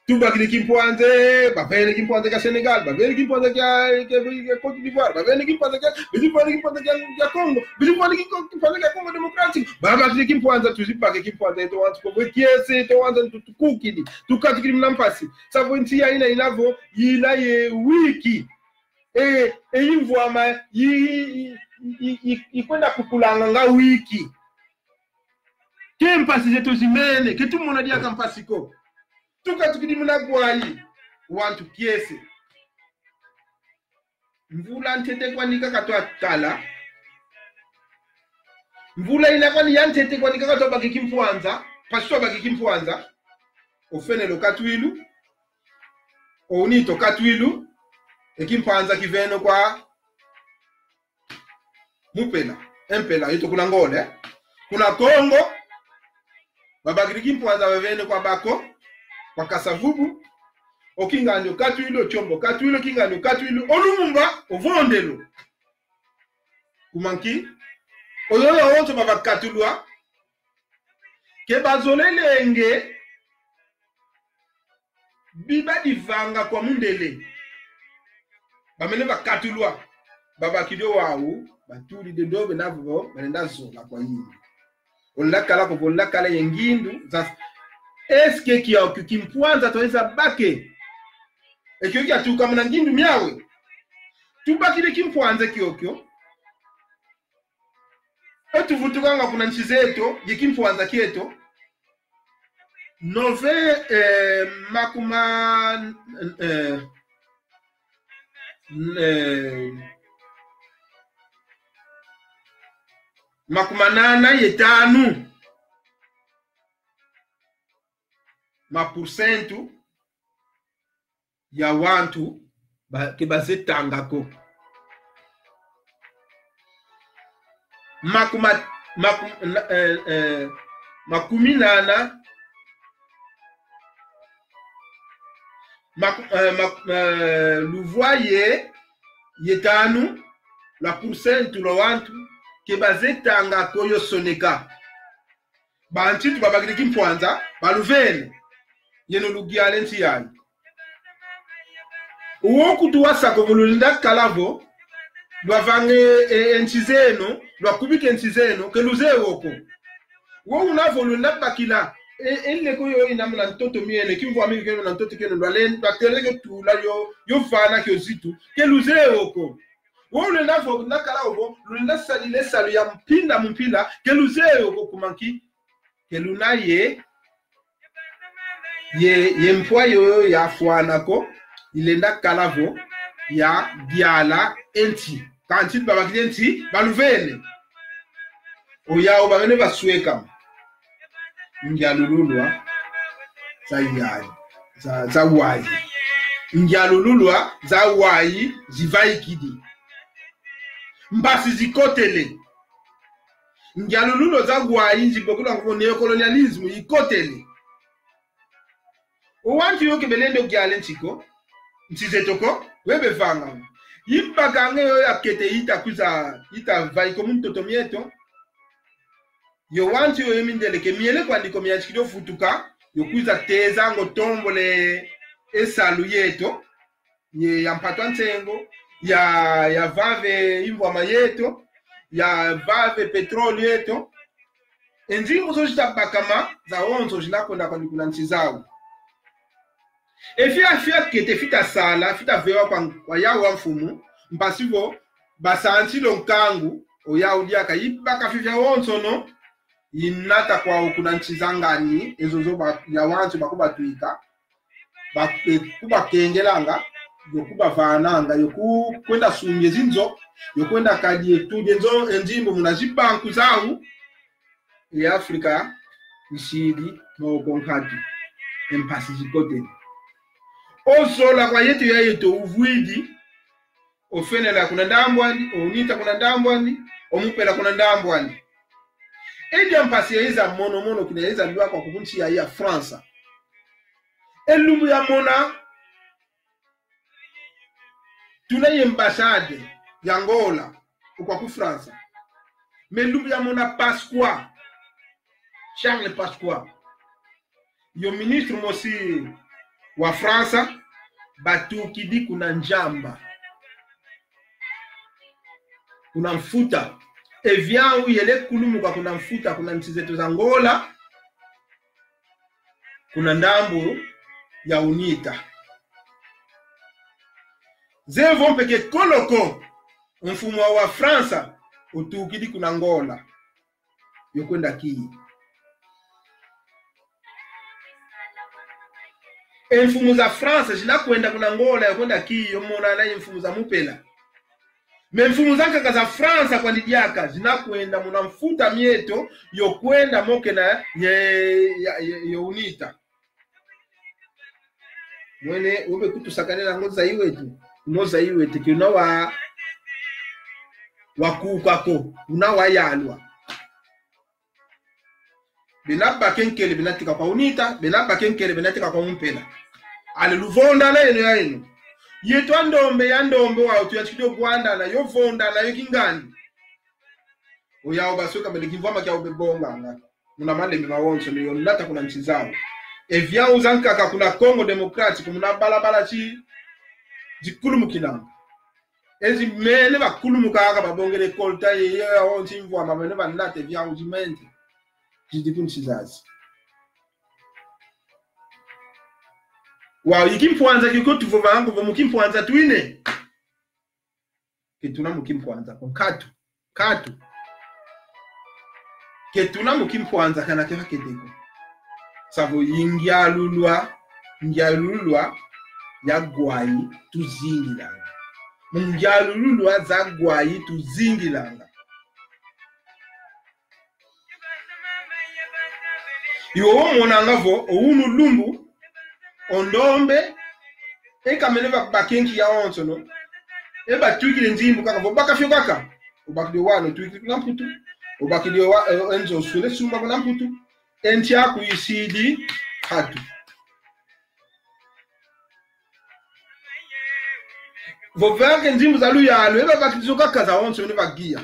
Tubakidi kimpwanza, eh, bavene kimpwanza kia Sénégal, bavene kimpwanza kia, kia, kia Côte d'Ivoire, bavene kimpwanza kia, bavene kimpwanza kia, kia Congo, bavene kimpo-, kimpwanza kia Congo Démocratique, babakidi kimpwanza, tuzibake kimpwanza eto wantu ko, bwe kiese eto wantu tu-, tukukidi, tukatukidi muna mpasi. Sa vo nsi yayina ina vo, ina ye wiki. E, e imvwama, i, i, i, i, i, ikwenda kukulanga nga wiki. Ke mpasi zeto zimene, ke tumona diaka mpasi ko. Tukatukidi muna gwai, wantu kiese. Mvula ntete kwani kaka twakala. Mvula ina kwani ya ntete kwani kaka twabaki kimpwanza, mpasi twabaki kimpwanza. Ofenelo katwilu, ounito katwilu, e kimpwanza kiveno kwa Mupela, e mpela, yeto kuna Ngole, kuna Kongo, babakidi kimpwanza bavene kwa Bako, kwa Kasa-Vubu, o kingandi o katwilu, o Tshombo katwilu, o kingandi o katwilu, o Lumumba, o Vondelo. Kuma nki, oyoyo awonso babakatulwa, ke bazolelenge, biba divanga kwa mundele. Bamene bakatulwa, babakidi o wau, batulidi ndobe navo, balenda zola kwa yingi. Olenda kala ko, olenda kala ye ngindu za, est-ce que kiokio kimpwanza tweza bake? E kiokio kiatuka muna ngindu miawe. Tubakidi kimpwanza kiokio. E tuvutukanga kuna nsi zeto, ye kimpwanza kieto. Nove, eh, makuma, eh, eh, makuma nana ye tanu ma por cento ya wantu ba, ke baze tanga ko. Makuma, maku-, na, eh, eh, makumi nana, maku-, eh, maku-, eh, luvwa ye, ye tanu lwa por cento lwa wantu ke baze tanga ko yo soneka. Bantu babakidi kimpwanza, baluvene. Yeno lugiale nsi yanyi. Uwo kutu wasako vo lulenda kala vo, lwavanga e, e, nsi zeno, lwakubika nsi zeno, ke luzeye wo ko. Wo una vo lulenda bakila, e, e nleko yo ina muna ntoto mieno, kimvwama kio kina muna ntoto kieno, lwalen-, lwateleke tula yo, yo vana kio zitu, ke luzeye wo ko. Wo lulenda vo, nakala ovo, lulenda sadila e salu ya mpila mu mpila, ke luzeye wo ko kuma nki, ke luna ye, ye, ye mpwa yoyo yafwana ko, ilenda kala vo, ya diala e nsi. Kansi babakidi e nsi, baluvene. Oyau bamene baswekama. Ngialululwa za yayi, za, za wayi. Ngialululwa za wayi zivaikidi. Mbasi zikotele. Ngialululwa za wayi zibokelwa ngo néocolonialisme ikotele. O wantu yo ke belendi o giala e nsi ko, nsi zeto ko, we bevanga. Ibakanga yo ya kete ita kwiza, ita vaika mu ntoto mieto. Yo wantu yo, yo mindele ke miele kwandi ko, miantikidi o vutuka, yo kwiza teza ngo tombole e salu yeto, ye ya mpatwa nsengo, ya, ya vava e imvwama yeto, ya vava e pétrole yeto. E nzimbu zo zita bakama, zawonso zina kwenda kwandi kuna nsi zau. E fia, fia kete fita sala, fita vewa kwa, kwa yau wa mfumu, Mpasi vo basansila o nkangu, o yau diaka ibaka fifia wonsono, inata kwau kuna nsi za ngani, ezo zo ba, ya wantu bakubatwika, ba, e, kubakengelanga, yo kubavananga, yo ku, kwenda sumba e zinzo, yo kwenda kadi e tudi, e nzo, e nzimbu muna zibanku zau, e Afrika isidi moko nkatu, e mpasi zikotele. O zola kwa yeto ya yeto uvwidi, o fenela kuna ndambu andi, o unita kuna ndambu andi, o mupela kuna ndambu andi. E dia mpasi yaiza mono mono kina yaiza lwaka ku nsi ya, ya Fransa. E lumbu yamona tuna ye embaixade ya Angola, ukwa ku Fransa. Mais lumbu yamona Pasqua, Charles Pasqua, yo ministre mosi wa Fransa, batukidi kuna Njamba, kuna mfuta. E avião yele kulumuka kuna mfuta, kuna nsi zeto za Angola, kuna ndambu ya unita. Zevo mpe ke koloko, mfumu wa Fransa utukidi kuna Angola, yo kwenda kiyi. E mfumu za Fransa zina kwenda kuna Angola, yo kwenda kiyi, yo monana ye mfumu za mupela. Mais mfumu zankaka za Fransa kwandi diaka zina kwenda muna mfuta mieto, yo kwenda mokena ye, ye, ye, ye unita. Mwene, ube kutusakanila ngo Zaïre eto, ngo Zaïre eto, ke una wa, wakuka ko, una wayalwa. Bena bakenkele bena tika kwa unita, bena bakenkele bena tika kwa umpela. Ale luvondana yeno ya yeno. Yeto andombe, ya ndombe wau tuyantikidi o vwandana, yo vondana, yo kingandi. Oyau basweka mele kimvwama kia ube bonganga. Muna malembe mawonso ni yo nata kuna nsi zau. E avião zankaka kuna Congo Democrático, muna balabala zi, zikulumukinanga. Ezi mene bakulumuka aka babongele kolta ye, ye, ya onsi mvwama mene banate vya uzimente. Zidi kunsi zazi. Wa, i kimpwanza kiokio tuvovanga vo mu kimpwanza twine. Ke tuna mu kimpwanza ko nkatu. Nkatu. Ke tuna mu kimpwanza kana ke bakete ko. Savo i ngialulwa, ngialulwa ya ngwayi tuzingilanga. Mu ngialulwa za ngwayi tuzingilanga. Iwo womonanga vo, o unu lumbu, o ndombe, e kamene ba, bakenki ya onsono, e batwikile nzimbu kaka vo baka fio kaka. Obakidi o wana, otwikile kuna Mputu. Obakidi o wa, e, e nzo osule sumba kuna Mputu. E nsi aku isidi nkatu. Vovanga e nzimbu za luyalu, e babakidi zo kaka za onsono, e bagiya.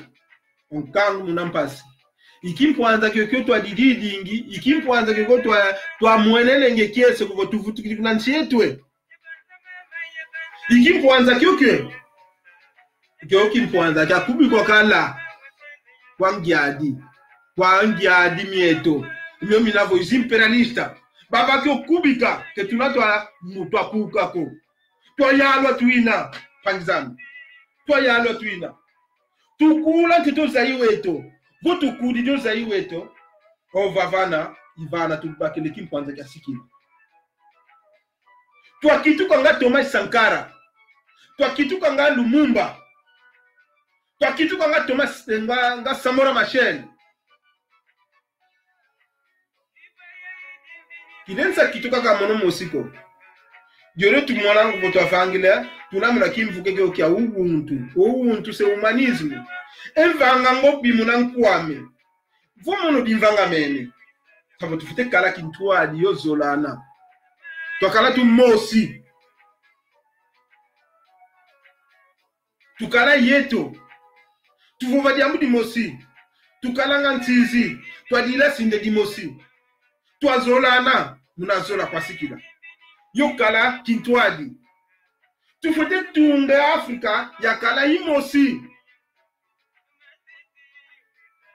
O nkangu muna mpasi. I kimpwanza kiokio twadididingi, i kimpwanza kiokio twa, twamwenelenge kiese ko vo tuvutukidi kuna nsi eto e. I kimpwanza kiokio. Kio kimpwanza kia kubikwa kala kwa ngiadi, kwa ngiadi mieto, mio mina vo i zi imperialista. Baba kio kubika, ke tuna twa, mu twakuka ko. Twayalwa twina, mpangi zame. Twayalwa twina. Tukula ntete o Zaïre eto. Vo tukudidi o Zaïre eto, o vavana, i vana tubakele kimpwanza kia sikila. Twakitukanga Thomas Sankara. Twakitukanga Lumumba. Twakitukanga Thomas, nga, nga Samora Machel. Kilensa kitukaka mono mosi ko. Diodio tumona ngo vo twavangila, tuna muna kimvuka kiokio kia ubuntu. O ubuntu c'est humanisme. E mvanga ngo bi muna nkwame. Vo mono bimvangamene. Savo tufwete kala kintwadi yo zolana. Twakala tumosi. Tukala yeto. Tuvova diambu dimosi. Tukalanga nsizi. Twadila sinde dimosi. Twazolana. Muna zola kwasikila. Yo kala kintwadi. Tufwete tunga Afrika yakala imosi.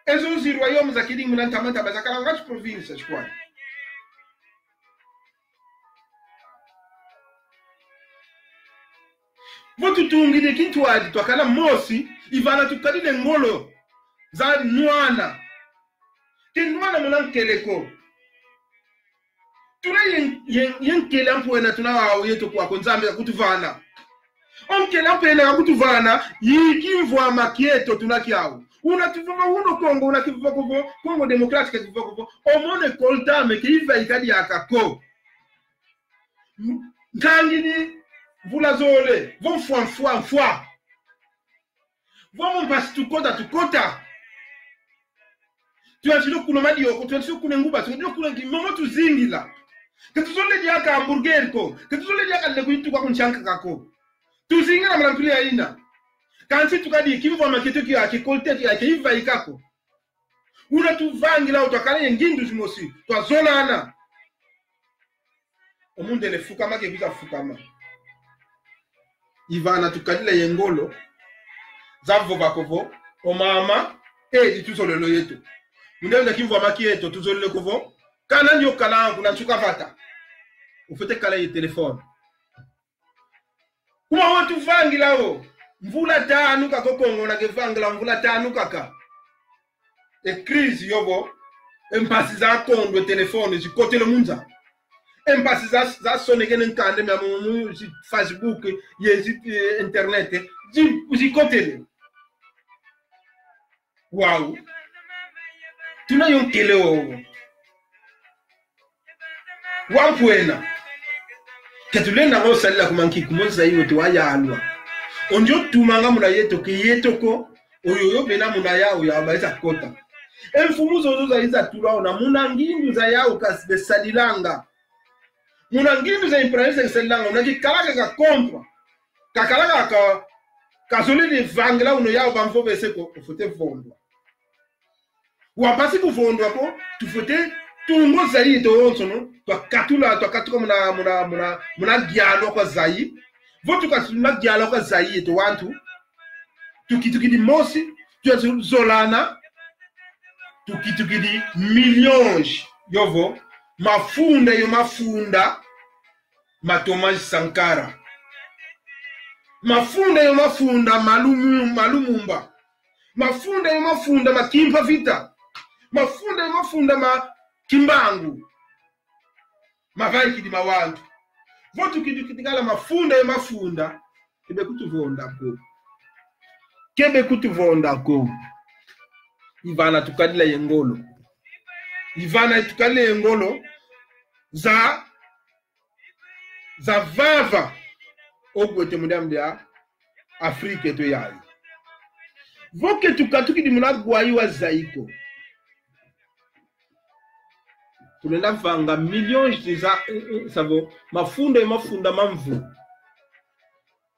Ezo nzi royaume zakidi muna ntama ntama zakalanga zi province zikwani. Vo tutungidi kintwadi twakala mosi, ivana tukadile ngolo za nwana. Ke nwana muna nkele ko. Tuna ye, ye, ye nkele ampwena tuna wau yeto kwako Nzambi kakutuvana. O nkele ampwena kakutuvana, i kimvwama kieto tuna kiau. Una tuvova uno Kongo, una kivova kuvo, Congo Democratique kivova kuvo. Omo ne koltame ke iva ikadi aka ko. Nkangidi mvula zole, vo mfwa, mfwa, mfwa. Vo mu mpasi tukota, tukota. Tuyantika kuna madioko, tuyantika kuna nguba, tuyantika kuna ki-, momo tuzingila. Ke tuzolele diaka hamburger ko, ke tuzolele diaka lele kuituka kunsiankaka ko. Tuzingila muna mpila ya ina. Kansi tukadi kimvwama kieto kia, ke koltame kia, ke iva ika ko. Una tuvangila, twakala ye ngindu zimosi, twazolana. O mundele fukama ke kwiza fukama. Ivana tukadila ye ngolo za vova ko vo, o mama, e, i tuzolele o yeto. Mundele kimvwama kieto, tuzolele ko vo, kana ndio kana kuna nsuka vata. Ufwete kala ye telefone. Kuma wo tuvangila wo. Mvula tanu kaka o Kongo una kevangila mvula tanu kaka. E crise yovo. E mpasi za kondwa e telefone zikotele mu nza. E mpasi za, zasonekene nkanda mia mu, mu zi Facebook, ye zi, eh, internet, zi, zikotele. Wau. Tuna yo nkele wowo. Wampwena. Ke tulenda ngo salila kuma nki, kuma Zaïre weto wayalwa. O ndio tumanga muna yeto, ke yeto ko, oyoyo bena muna yau, yau baiza kota. E mfumu zozo zaiza tula ona, muna ngindu za yau kasi besalilanga. Muna ngindu za imperialiste besalilanga, una kikala ke kakompwa. Kakala kaka, kazolele vangila una yau bamvovese ko, ufwete vondwa. Wa mpasi kuvondwa ko, tufwete tunga o Zaïre yonsono, twakatula, twakatuka muna, muna, muna, muna dialwa kwa Zaïre. Vo tukatula dialwa kwa Zaïre yeto wantu, tukitukidi mosi, twazolana, tukitukidi millions, yovo, mafunda yo mafunda, ma Thomas Sankara. Mafunda yo mafunda ma Lumu-, ma Lumumba. Mafunda yo mafunda ma Kimpa Vita. Mafunda yo mafunda ma Kimbangu. Mavaikidi ma wantu. Vo tukidi kala mafunda yo mafunda, ke bekutuvonda ko. Ke bekutuvonda ko. Ivana tukadila ye ngolo. Ivana tukadila ye ngolo za za vava o kweto mu diambu dia Afrika eto yayi. Vo ke tukatukidi muna Gwai wa Zaïre ko, tulenda vanga millions de za, eh, eh, savo, mafunda ye mafunda ma mvu.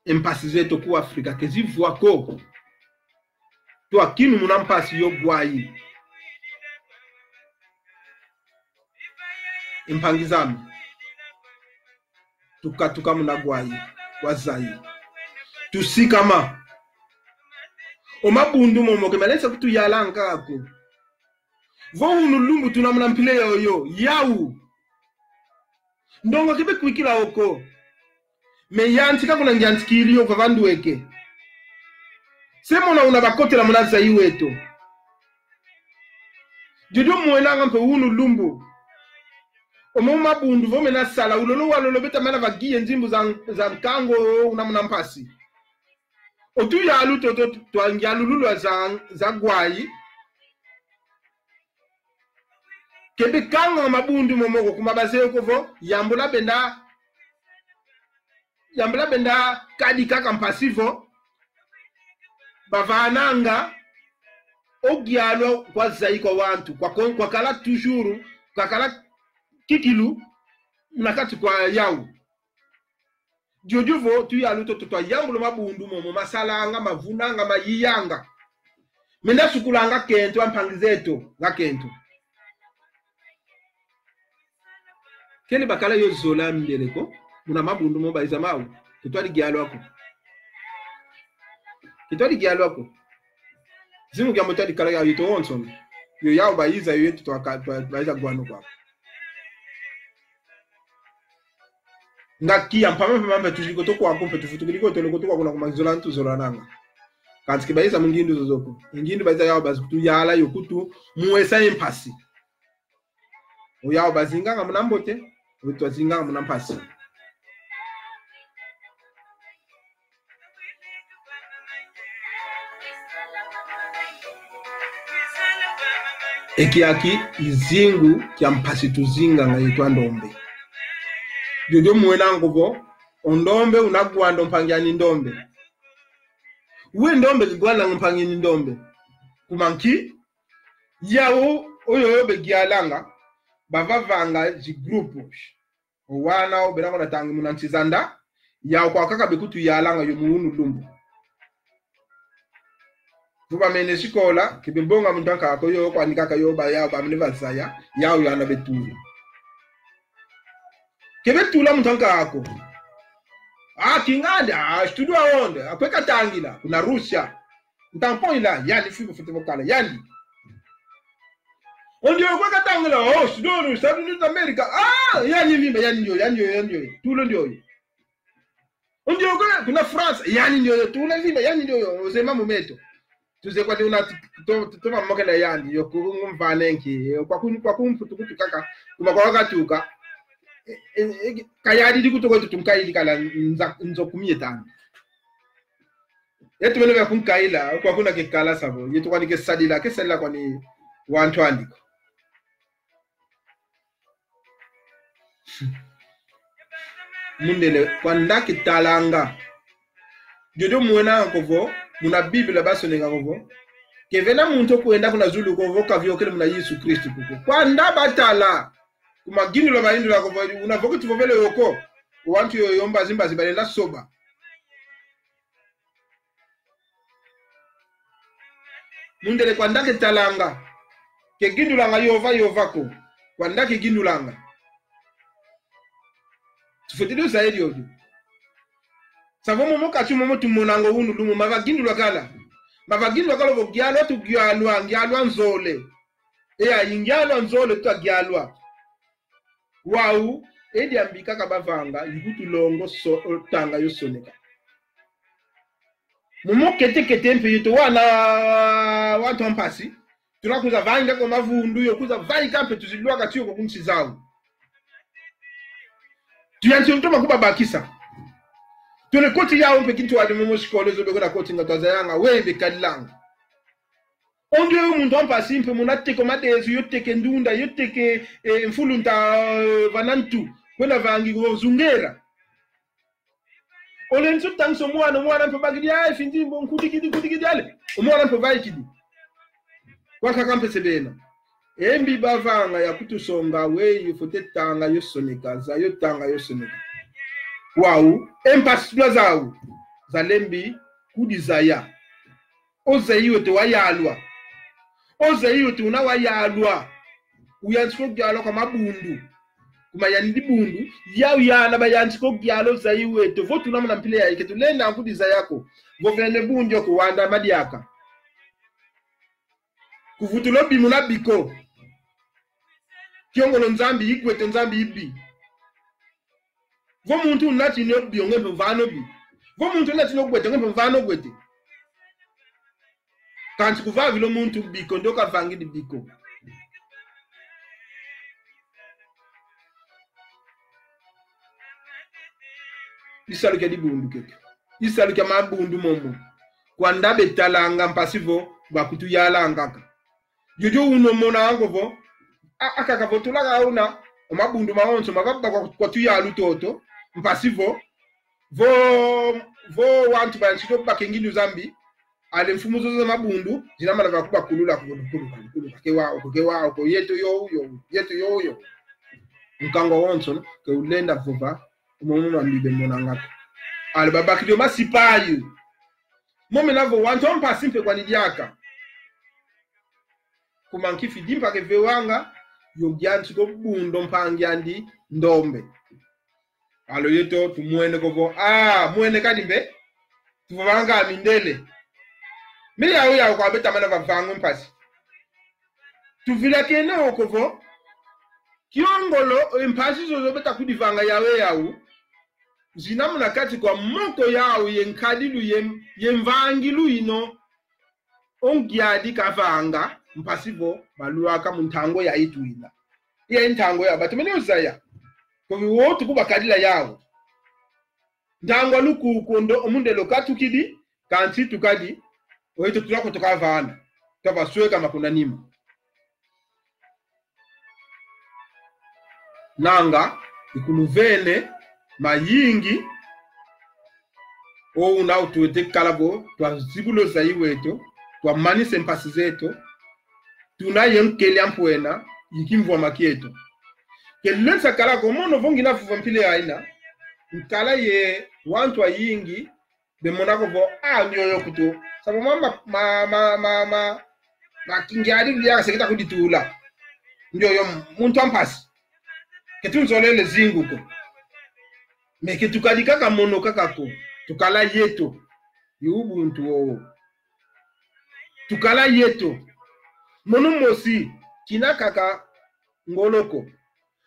E mpasi zeto ku Afrika ke zivwa ko. Twakinu muna mpasi yo Gwai. E mpangi zame. Tukatuka muna Gwai wa Zaïre. Tusikama. O mabundu momo ke malensa kutuyalanga ko. Vo unu lumbu tuna muna mpila yoyo, yau. Ndonga ke bekwikila wo ko. Me yantika kuna ngiantikili yo vava ndweke. Se mona una bakotela muna Zaïre weto. Diodio mwenanga mpe unu lumbu. Omo mabundu vo mena sala, ulolo walolo beta mana vagiye nzimbu za, za nkangu una muna mpasi. O tuyalu toto twa ngialululwa za, za Gwai. Ke bekanga mabundu momo ko kuma bazeye ko vo, yambula benda, yambula benda kadi kaka mpasi vo, bavananga o gialwa kwa Zaïre kwa wantu, kwa kon-, kwakala toujours, kwakala kikilu, na kati kwa yau. Diodio vo, tuyalu toto twayambula mabundu momo, masalanga, mavunanga, mayiyanga. Menda sukulanga kento, a mpangi zeto, nga kento. Kele bakala yo zola mindele ko, muna mabundu mo baiza mau, ke twadi gialwa ko. Ke twadi gialwa ko. Zimu kia mo twadi kala ya yeto onso. Yo yau baiza yo yeto twa ka-, twa-, baiza gwano kwa. Nga kia mpamba mpamba mpe tuziko to kwaku mpe tufutukidi ko tolo ko to kwaku na kuma zola ntu zola nanga. Kansi ke bayiza mu ngindu zozo ko. Ngindu bayiza yau bazi kutuyala yo kutu mwesa mpasi. Oyau bazinganga muna mbote, otwa zinganga muna mpasi. Ekiaki i zingu kia mpasi tuzinganga yetu a ndombe. Diodio mwenanga vo, o ndombe una gwanda o mpangi ani ndombe. We ndombe ke gwandanga o mpangi ani ndombe. Kuma nki, yau oyo begialanga, bavavanga zi grupos. O wana o bena kuna tangi muna nsi za nda, yau kwa kaka bekutuyalanga yo mu unu lumbu. Vo bamene sikola, ke bembonga muntu ankaka ko yo, kwani kaka yo ba yau bamene bazaya, yau yana betula. Ke betula muntu ankaka ko. Ah, kingandi, ah, studio aonde, akwe katangila, kuna Rússia. Ntampo ila, yandi fibo fete vokala, yandi. Ondi okwe katangila, oh, studio, Estados Unidos da América. Ah, yandi vimba, yandi ndioyo, yandi ndioyo, yandi ndioyo. Tula ndioyo. Ondi okwe kuna France, yandi ndioyo, tula vimba, yandi ndioyo, ozeye mambu meto. Tuzeye kwandi una tu-, tu-, tu-, toma mokela yandi, yo ku-, ngumvanenki, yo kwa kun-, kwa kumputu kutu kaka, kuma kwa wakatuka. E, e, e, kayadi di kutu kwetu tunkaidi kala nza-, nzo kumi ye tanu. Yetu bene bia kunkaila, kwa kuna ke kala savo, yetu kwani ke sadila, ke sadila kwani wantu andi ko. Mundele, kwanda kitalanga. Diodio mwenanga ko vo, muna Biblia basoneka ko vo, ke vena muntu okwenda kuna zulu ko vo kaviokele muna Yesu Kristu kuko. Kwanda batala, kuma gindula bayindula ko vo, una vo ke tuvovele yo ko, wantu yoyo mbazi mbazi balenda soba. Mundele kwanda ketalanga. Kegindulanga yova yova ko. Kwanda kegindulanga. Tufwete dioza eliodio. Savo momo kati momo tumonanga unu lumu mavagindulwa kala. Mavagindulwa kala vo gialwa tugialwa, ngialwa nzole. Eya, i ngialwa nzole twagialwa. Wau, e diambi kaka bavanga, i kutulonga so-, tanga yo soneka. Momo kete kete mpe yeto wana wantu a mpasi, tuna kwiza vangi ko mavundu, yo kwiza vaika mpe tuzilwaka tiyo ko kunsi zau. Tuyanti toma kubabakisa. Tuna koti yau mpe kintu wadi momo sikolo zo beko na koti nga twazayanga, we bekalanga. Ondi oyo muntu a mpasi mpe muna teke o madezo, yo teke ndunda, yo teke, eh, mfulu nta, eh, vana ntu, kwenda vangi ko zungera. Ole nsu tangisa o mwana, o mwana mpe bakidi, ai, findimbo, nkudikidi, nkudikidi, ale. O mwana mpe vaikidi. Kwa kaka mpe sebena. E mbi bavanga ya kutusonga, weyi fwete tanga yo soneka, zaya o tanga yo soneka. Wau, e mpasi tuna zau, zalembi kudizaya. Ozeyi weto wayalwa. Ozeyi weto una wayalwa. Uyantika ogialwa kwa mabundu. Kuma yani dibundu, yau yana bayantika ogialwa ozeyi weto. Vo tuna muna mpila yayi ke tulenda kudizaya ko. Vo vene bundu yo kuwanda madiaka. Kuvutula obi muna biko. Kiongolo Nzambi ikwete, Nzambi ibi. Vo muntu unatini obi, onge mpe mvana obi. Vo muntu unatini ogwete, onge mpe mvana ogwete. Kansi kuvavila o muntu biko, ndio kavangidi biko. Isalu kia dibundu keke. Isalu kia mabundu momo. Kwanda betalanga mpasi vo bakutuyalanga kaka. Yoyo uno mona ango vo, a-, akaka vo tulaka una, o mabundu mawonso mavava kwa, kwa tuyalu toto, mpasi vo, vo, vo wantu bayantika baka e ngindu zambi, ale mfumu zozo za mabundu, zina mana vakubakulula, kukuluka, kukuluka, ke wau ko, ke wau ko, yeto yo, yo, yeto yo, yo. Nkangu wonso, ke ulenda vova, umo muna mbibe monanga ko. Ale babakidi o masipayi. Momena vo wantu a mpasi mpe kwani diaka. Kuma nki fidimpa kevewanga, yo yantika o bunda o mpangi andi ndombe. Alo yeto tumwene ko vo, ah, mwene kadi mbe, tuvovanga mindele. Mbe yau yau kwa beta mana vavanga o mpasi. Tuvilakene oko vo, kiongolo, e mpasi zozo beta kudivanga yau e yau. zina muna kati kwa moko yau ye nkadilu ye, ye mvangilu ino. O ngiadi kavanga mpasi vo balwaka mu ntangu yayi twina. Iya ntangu ya batomene uzaya. Kovi wotu kubakadila yau. Ntangu aluku kondo o mundele okatukidi, kansi tukadi, o yeto tuna ko tukavana, twavasweka makuna nima. Nanga, ikuluvene, mayingi, o una utuwete kala vo, twazibula o zayi weto, twamanise mpasi zeto, tuna ye nkeli ampwena, i kimvwama kieto. Kelesa kala ko mono vo ngina vova mpila yayina, nkala ye wantu ayingi, bemona ko vo, ah, ndioyo kutu. Savo ma, ma, ma, ma, ma, ma, ma kingiadi lia seketa kuditula. Ndioyo muntu ampasi. Ketunzolele zingu ko. Mais ke tukadi kaka mono kaka ko. Tukala yeto. I ubuntu wowo. Tukala yeto. Mono mosi, kina kaka ngolo ko.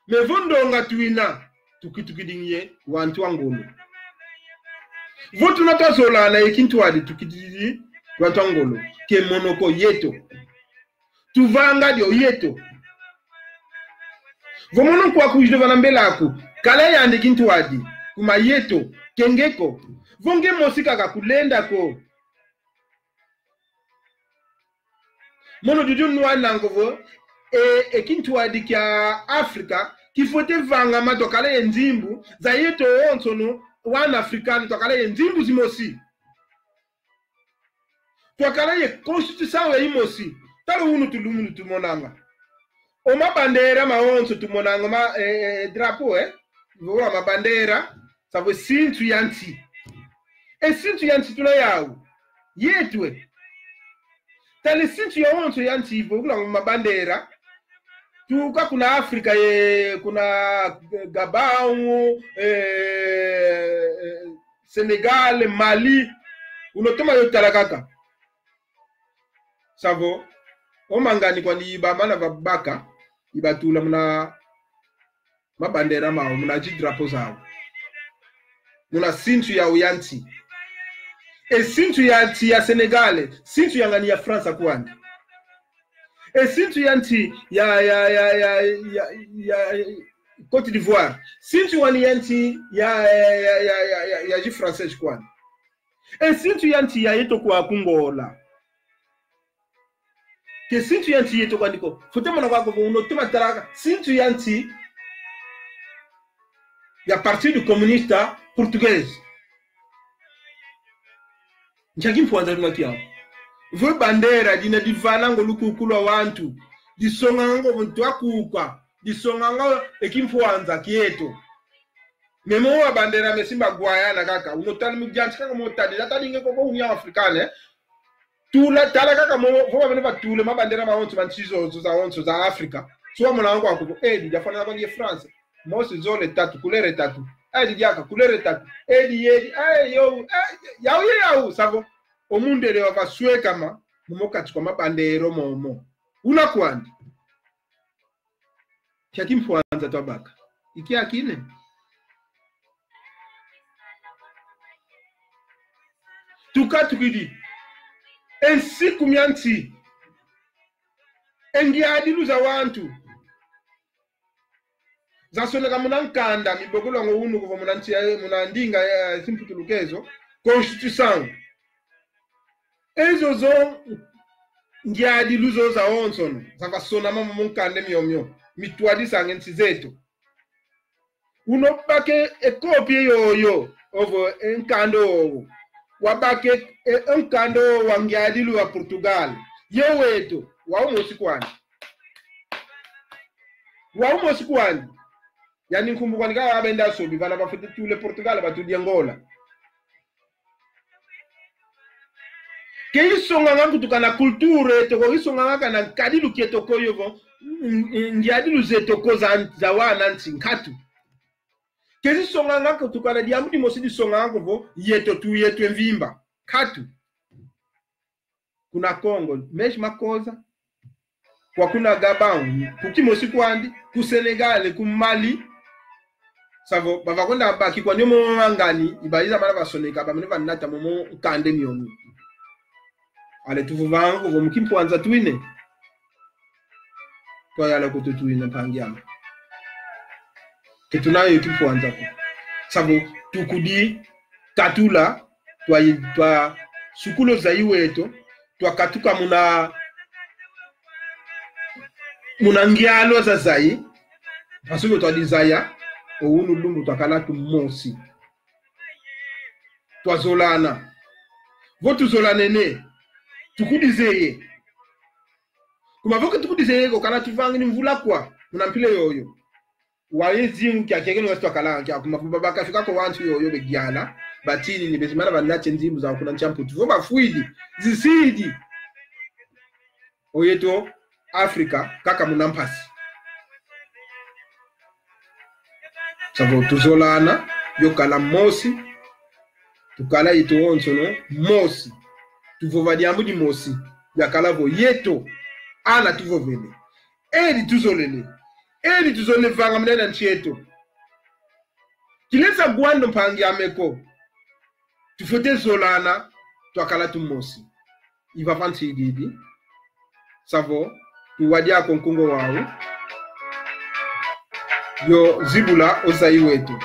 Mais vo ndonga twina, tukitukidi ye wantu a ngolo. Vo tuna twazolana ye kintwadi, tukitukidi wantu a ngolo. Ke mono ko, yeto. Tuvanga dio, yeto. Vo mono nkwa kujile vana mbelaku, kala yandi kintwadi, kuma yeto, ke nge ko. Vo nge mosi kaka, kulenda ko. Mono didi unwananga vo, e, e kintwadi kia Afrika, kifwete vangama twakala ye nzimbu, za yeto wonsono, wana Afrikano, twakala ye nzimbu zimosi. Twakala ye constituição ya imosi. Tala unu tulumunu tumonanga. O mabandera mawonso tumonanga ma, e, e, drapeau, eh? Vo wa mabandera, savo sintu ya nsi. E sintu ya nsi tuna yau. Yetwe. Tala sintu yawonso ya nsi vo kuna mabandera. Tuka kuna Afrika ye, kuna Gabão, eh, eh, Senegal, Mali. Unotoma yo tala kaka. Savo, o mangani kwani ibamana vabaka, ibatula muna mabandera mau, muna zi drapeau zau. Muna sintu yau ya nsi. E sintu ya nsi ya Senegal, sintu ya ngani ya França kwani. E sintu ya nsi ya, ya, ya, ya, ya, ya Côte d'Ivoire. Sintu wani ya nsi ya, ya, ya, ya, ya, ya, ya zi français kwani. E sintu ya nsi ya yeto kwa ku Ngola. Ke sintu ya nsi yeto kwani ko. Fwete mona kwako vo unotoma talaka. Sintu ya nsi ya Partido Comunista Português. Nkia kimpwanza tuna kiau. Vo bandera dina divananga o lukuku lwa wantu. Disonganga o muntu akuka. Disonganga e kimpwanza kieto. Memo wa bandera mesimba Guayana kaka. Unotali mu diansi kaka mo tadi. Datadi nge koko União Africana, eh? Tula, tala kaka mo, vo bamene batule mabandera mawonso, ma nsi zozo zawonso za Afrika. Suwa mona wangu akubo, eh, edi diafwana kwa ye France. Mosi, zole, tatu, kulere tatu. Eh, edi diaka, kulere tatu. Eh, edi, edi, eh, yo, eh, yau, ye yau, savo. O mundele wavaswekama, momo kati kwa mabandera momo. Una kwandi. Kia kimpwanza twabaka. Ikiakine. Tukatukidi. E nsiku mia nsi. E ngiadilu za wantu. Zasoneka muna nkanda, mibokolwango unu kuvo muna nsi ya, muna ndinga ya, ya simputulukezo. Constituição. Ezo zo ngiadilu zo zawonsono, zavasonama mu nkanda miomio, mitwadisanga e nsi zeto. Unobake e kopia yoyo, ovo e nkanda owo. Wabake e, e nkanda owo wa ngiadilu wa Portugal. Ye weto, wau mosi kwani. Wau mosi kwani. Yani nkumbu kwani ka abenda sobi, vana bafwete tule Portugal, batudi Angola. Ke isonganga kutu kana culture eto ko, isonganga kana nkadilu kieto ko yovo, n-, n-, ngiadilu zeto ko za, za wana nsi nkatu. Ke isonganga kutu kana diambu dimosi disonganga ko vo, yeto tu, yeto e mvimba. Nkatu. Kuna Congo, mesma coisa. Kwa kuna Gabão, ku kimosi kwandi, ku Senegal, ku Mali. Savo, bavakwenda bakikwa niomo ngani, ibayiza bala basoneka, bamene banata momo nkande miomi. Ale tuvovanga ko vo mu kimpwanza twine. Twayala kutu twina mpangi ame. Ke tunayo kimpwanza ko. Savo tukudi katula, twa, twa sukulo za iweto, twakatuka muna, muna ngialo za zayi, mpasuko twadizaya, o unu lumbu twakala tumosi. Twazolana. Vo tuzolanene, tukudizeye. Kuma vo ke tukudizeye ko, kana tuvangini mvula kwa muna mpila yoyo. Waye zingu kia kiekeno wasi twakalanga kia kuma kuba bakafika ko wantu yoyo begiala, batini ni bezimana banate nzimbu za kuna nsi a Mputu. Vo bafwidi, zisidi. Oyeto Afrika, kaka muna mpasi. Savo tuzolana, yo kala mosi, tukala yeto onsono mosi. Tuvova diambu dimosi, diakala vo yeto, ana tuvovele. Eli tuzolele, eli tuzolele vanga muna nsi eto. Kilesa gwando mpangi ame ko. Tufwete zolana, twakala tumosi. Ivava ntigidi. Savo, tuwadi ako nkungo wau. Yo zibula o zayi wetu.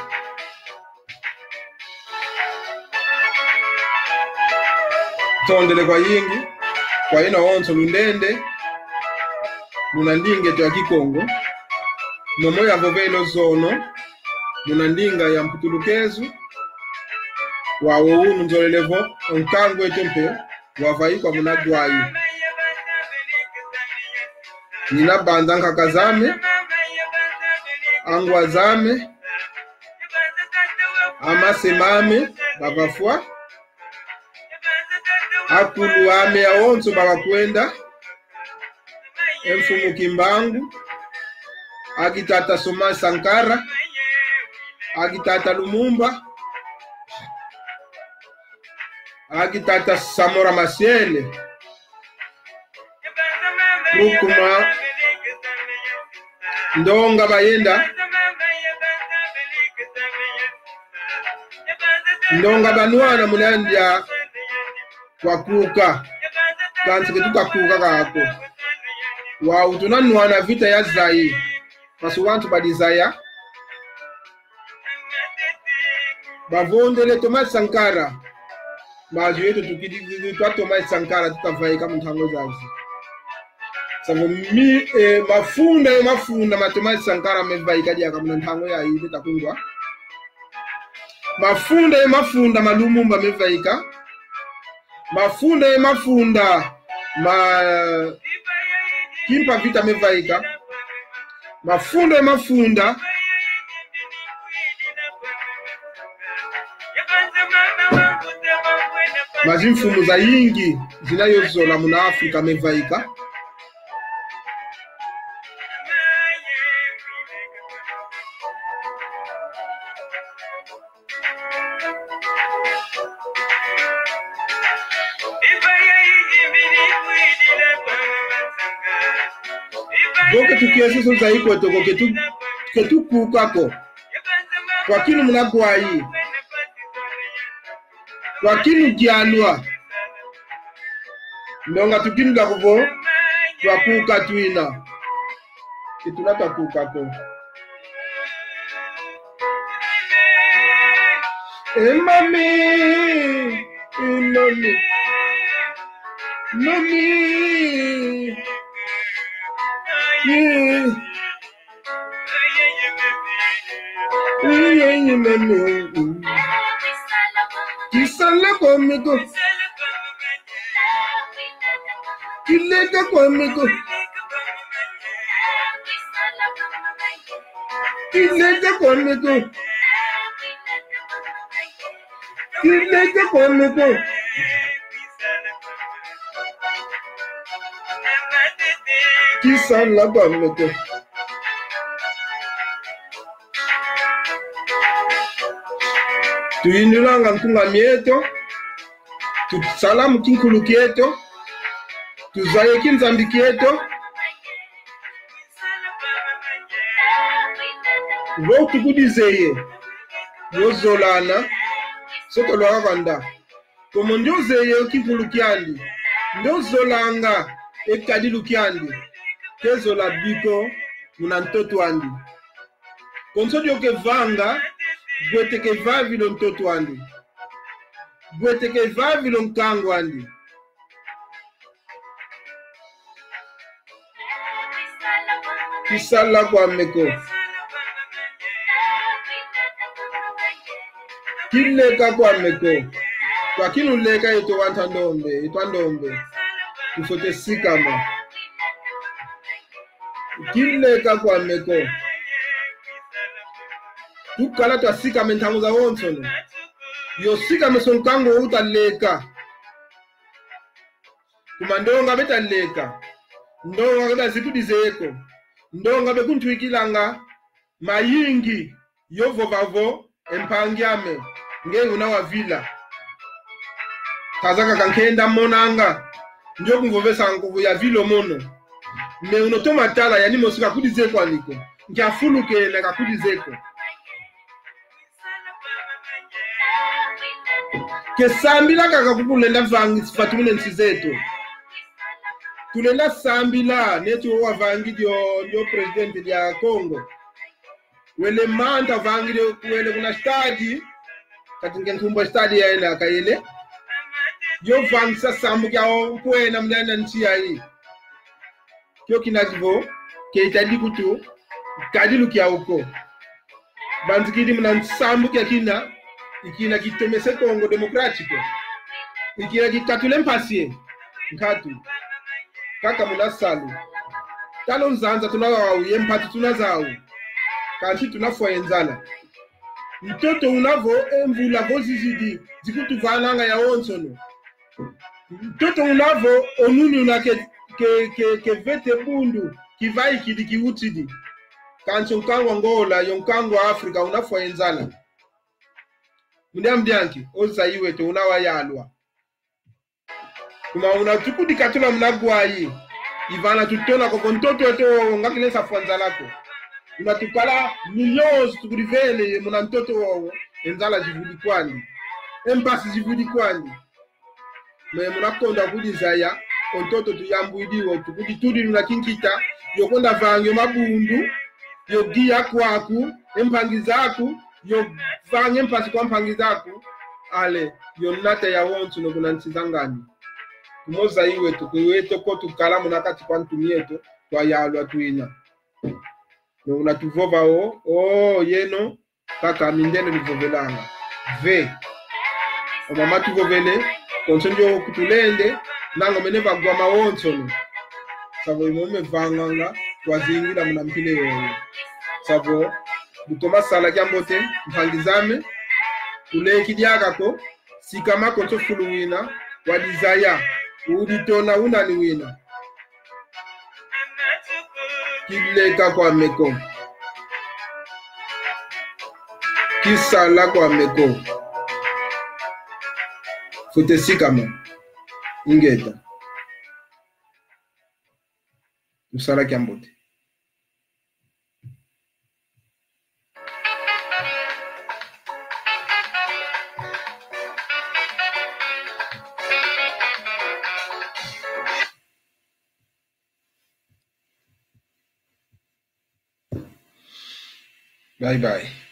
Tondele kwayingi, kwa yeno onso lundende, muna ndinga eto ya Kikongo, momo yavovele o zono, muna ndinga ya Mputulukezo, wau unu nzolele vo, o nkangu eto mpe, wavaikwa muna Dwayi. Ngina banza nkaka zame, angwa zame, amase mame, bavafwa, akulu ame awonso bavakwenda, e mfumu Kimbangu, aki tata Thomas Sankara, aki tata Lumumba, aki tata Samora Machel, Nkrumah, ndonga bayenda, ndonga banwana muna ndia twakuka. Kansi ke tutakuka kako. Wau tunanwana vita ya zayi. Mpasi wantu badizaya. Bavondele Thomas Sankara. Mazu yetu tukidi twa Thomas Sankara tutavaika mu ntangu zazi. Savo mi, eh, mafunda ye mafunda ma Thomas Sankara mevaika diaka muna ntangu yayi betakungwa. Mafunda ye mafunda ma Lumumba mevaika. Mafunda ye mafunda ma Kimpa Vita mevaika. Mafunda ye mafunda ma zimfumu zayingi zina yo zola muna Afrika mevaika. Vo ke tukiesesa zayi kweto ko, ke tu, ke tukuka ko. Twakinu muna kwayi. Twakinu dialwa. Ndonga tukinu dakuvo, twakuka twina. Ke tuna twakuka ko. E mami, e mami, mami. Yeah. Kisala kwa meko. Kileka kwa meko. Kileka kwa meko. Kileka kwa meko. Kisala kwa meko. Tuyindulanga nkunga mieto, tusala mu kinkulu kieto, tuzaye kinzambi kieto. Vo tukudizeye, yo zolana, se tolwaka kwanda. Komo ndio zeye o kivulu kiandi, ndio zolanga e kadilu kiandi, ke zola biko muna ntoto andi. Konso ndio kevanga, bweteke vavila o ntoto andi. Bweteke vavila o nkangu andi. Kisala kwame ko. Kileka kwame ko. Twakinuleka yeto wanta ndombe, yeto a ndombe. Tufwete sikama. Kileka kwame ko. Tukala twasikame ntangu zawonsono. Yo sikame so nkangu utaleka. Kuma ndonga betaleka. Ndonga ke bazikudizeye ko. Ndonga bekuntwikilanga mayingi yo vova vo, e mpangi ame, nge una wavila. Kazaka kankenda monanga. Ndio kumvovesa nkuvu yavila o mono. Me uno toma tala yani mosi kakudize kwani ko. Nkia fulu kena kakudize ko. Ke sambila kaka kukulenda vangisi fatumine nsi zeto. Tulenda sambila neti wo wavangidi o, o presidente dia Congo. Wele manta vangidi, wele kuna stade. Kati nge nkumbu a stade ya ena kayele. Yo vangisa sambu kia o nkwena muna nsi yayi. Kio kina kivo, ke itadi kutu, kadilu kiau ko. Banzikidi muna nsambu kia kina, i kina kitomese Congo Democrático. I kina kikatule mpasi ye, nkatu. Kaka muna salu. Tala o nzanza tuna wau, ye mpatu tuna zau. Kansi tunafwa ye nzala. Ntoto una vo, e mvula vo zizidi, zikutuvananga yawonsono. Ntoto una vo, o nuni una ke, ke, ke, kevete bundu, kivaikidi, kiutidi. Kansi o nkangu Angola, yo nkangu Afrika, unafwa ye nzala. Mu diambu dia nki, o Zaire weto una wayalwa. Kuma una tukudikatula muna bwayi, i vana tutona ko vo ntoto eto nga kile nsa fwa nzala ko. Una tukala millions tukudivene ye muna ntoto wowo, e nzala zivwidi kwandi. E mpasi zivwidi kwandi. Me muna konda kudizaya, o ntoto tuyambwidi wo, tukuditudi muna kinkita, yo konda vanga yo mabundu, yo giya kwaku, e mpangi zaku, yo vanga e mpasi kwa mpangi zaku, ale, yo nata yawonsono kuna nsi za ngani. Kuma o Zaire weto, kwe weto ko tukala muna kati kwa ntu mieto, twayalwa twina. Nuna tuvova o, o, yeno, kaka mindele luvovelanga. Ve. O mama tuvovele, konso ndio kutulende, nango mene vagwa mawonsono. Savo imo mevanganga, twazingila muna mpila yoyo. Savo, lutoma sala kiambote, mpangi zame, tuleki diaka ko, sikama konso fulu wina, wadizaya, uditona unani wina. Kileka kwame ko. Kisala kwame ko. Fwete sikama. Ingeta. Tusala kiambote. Bye bye.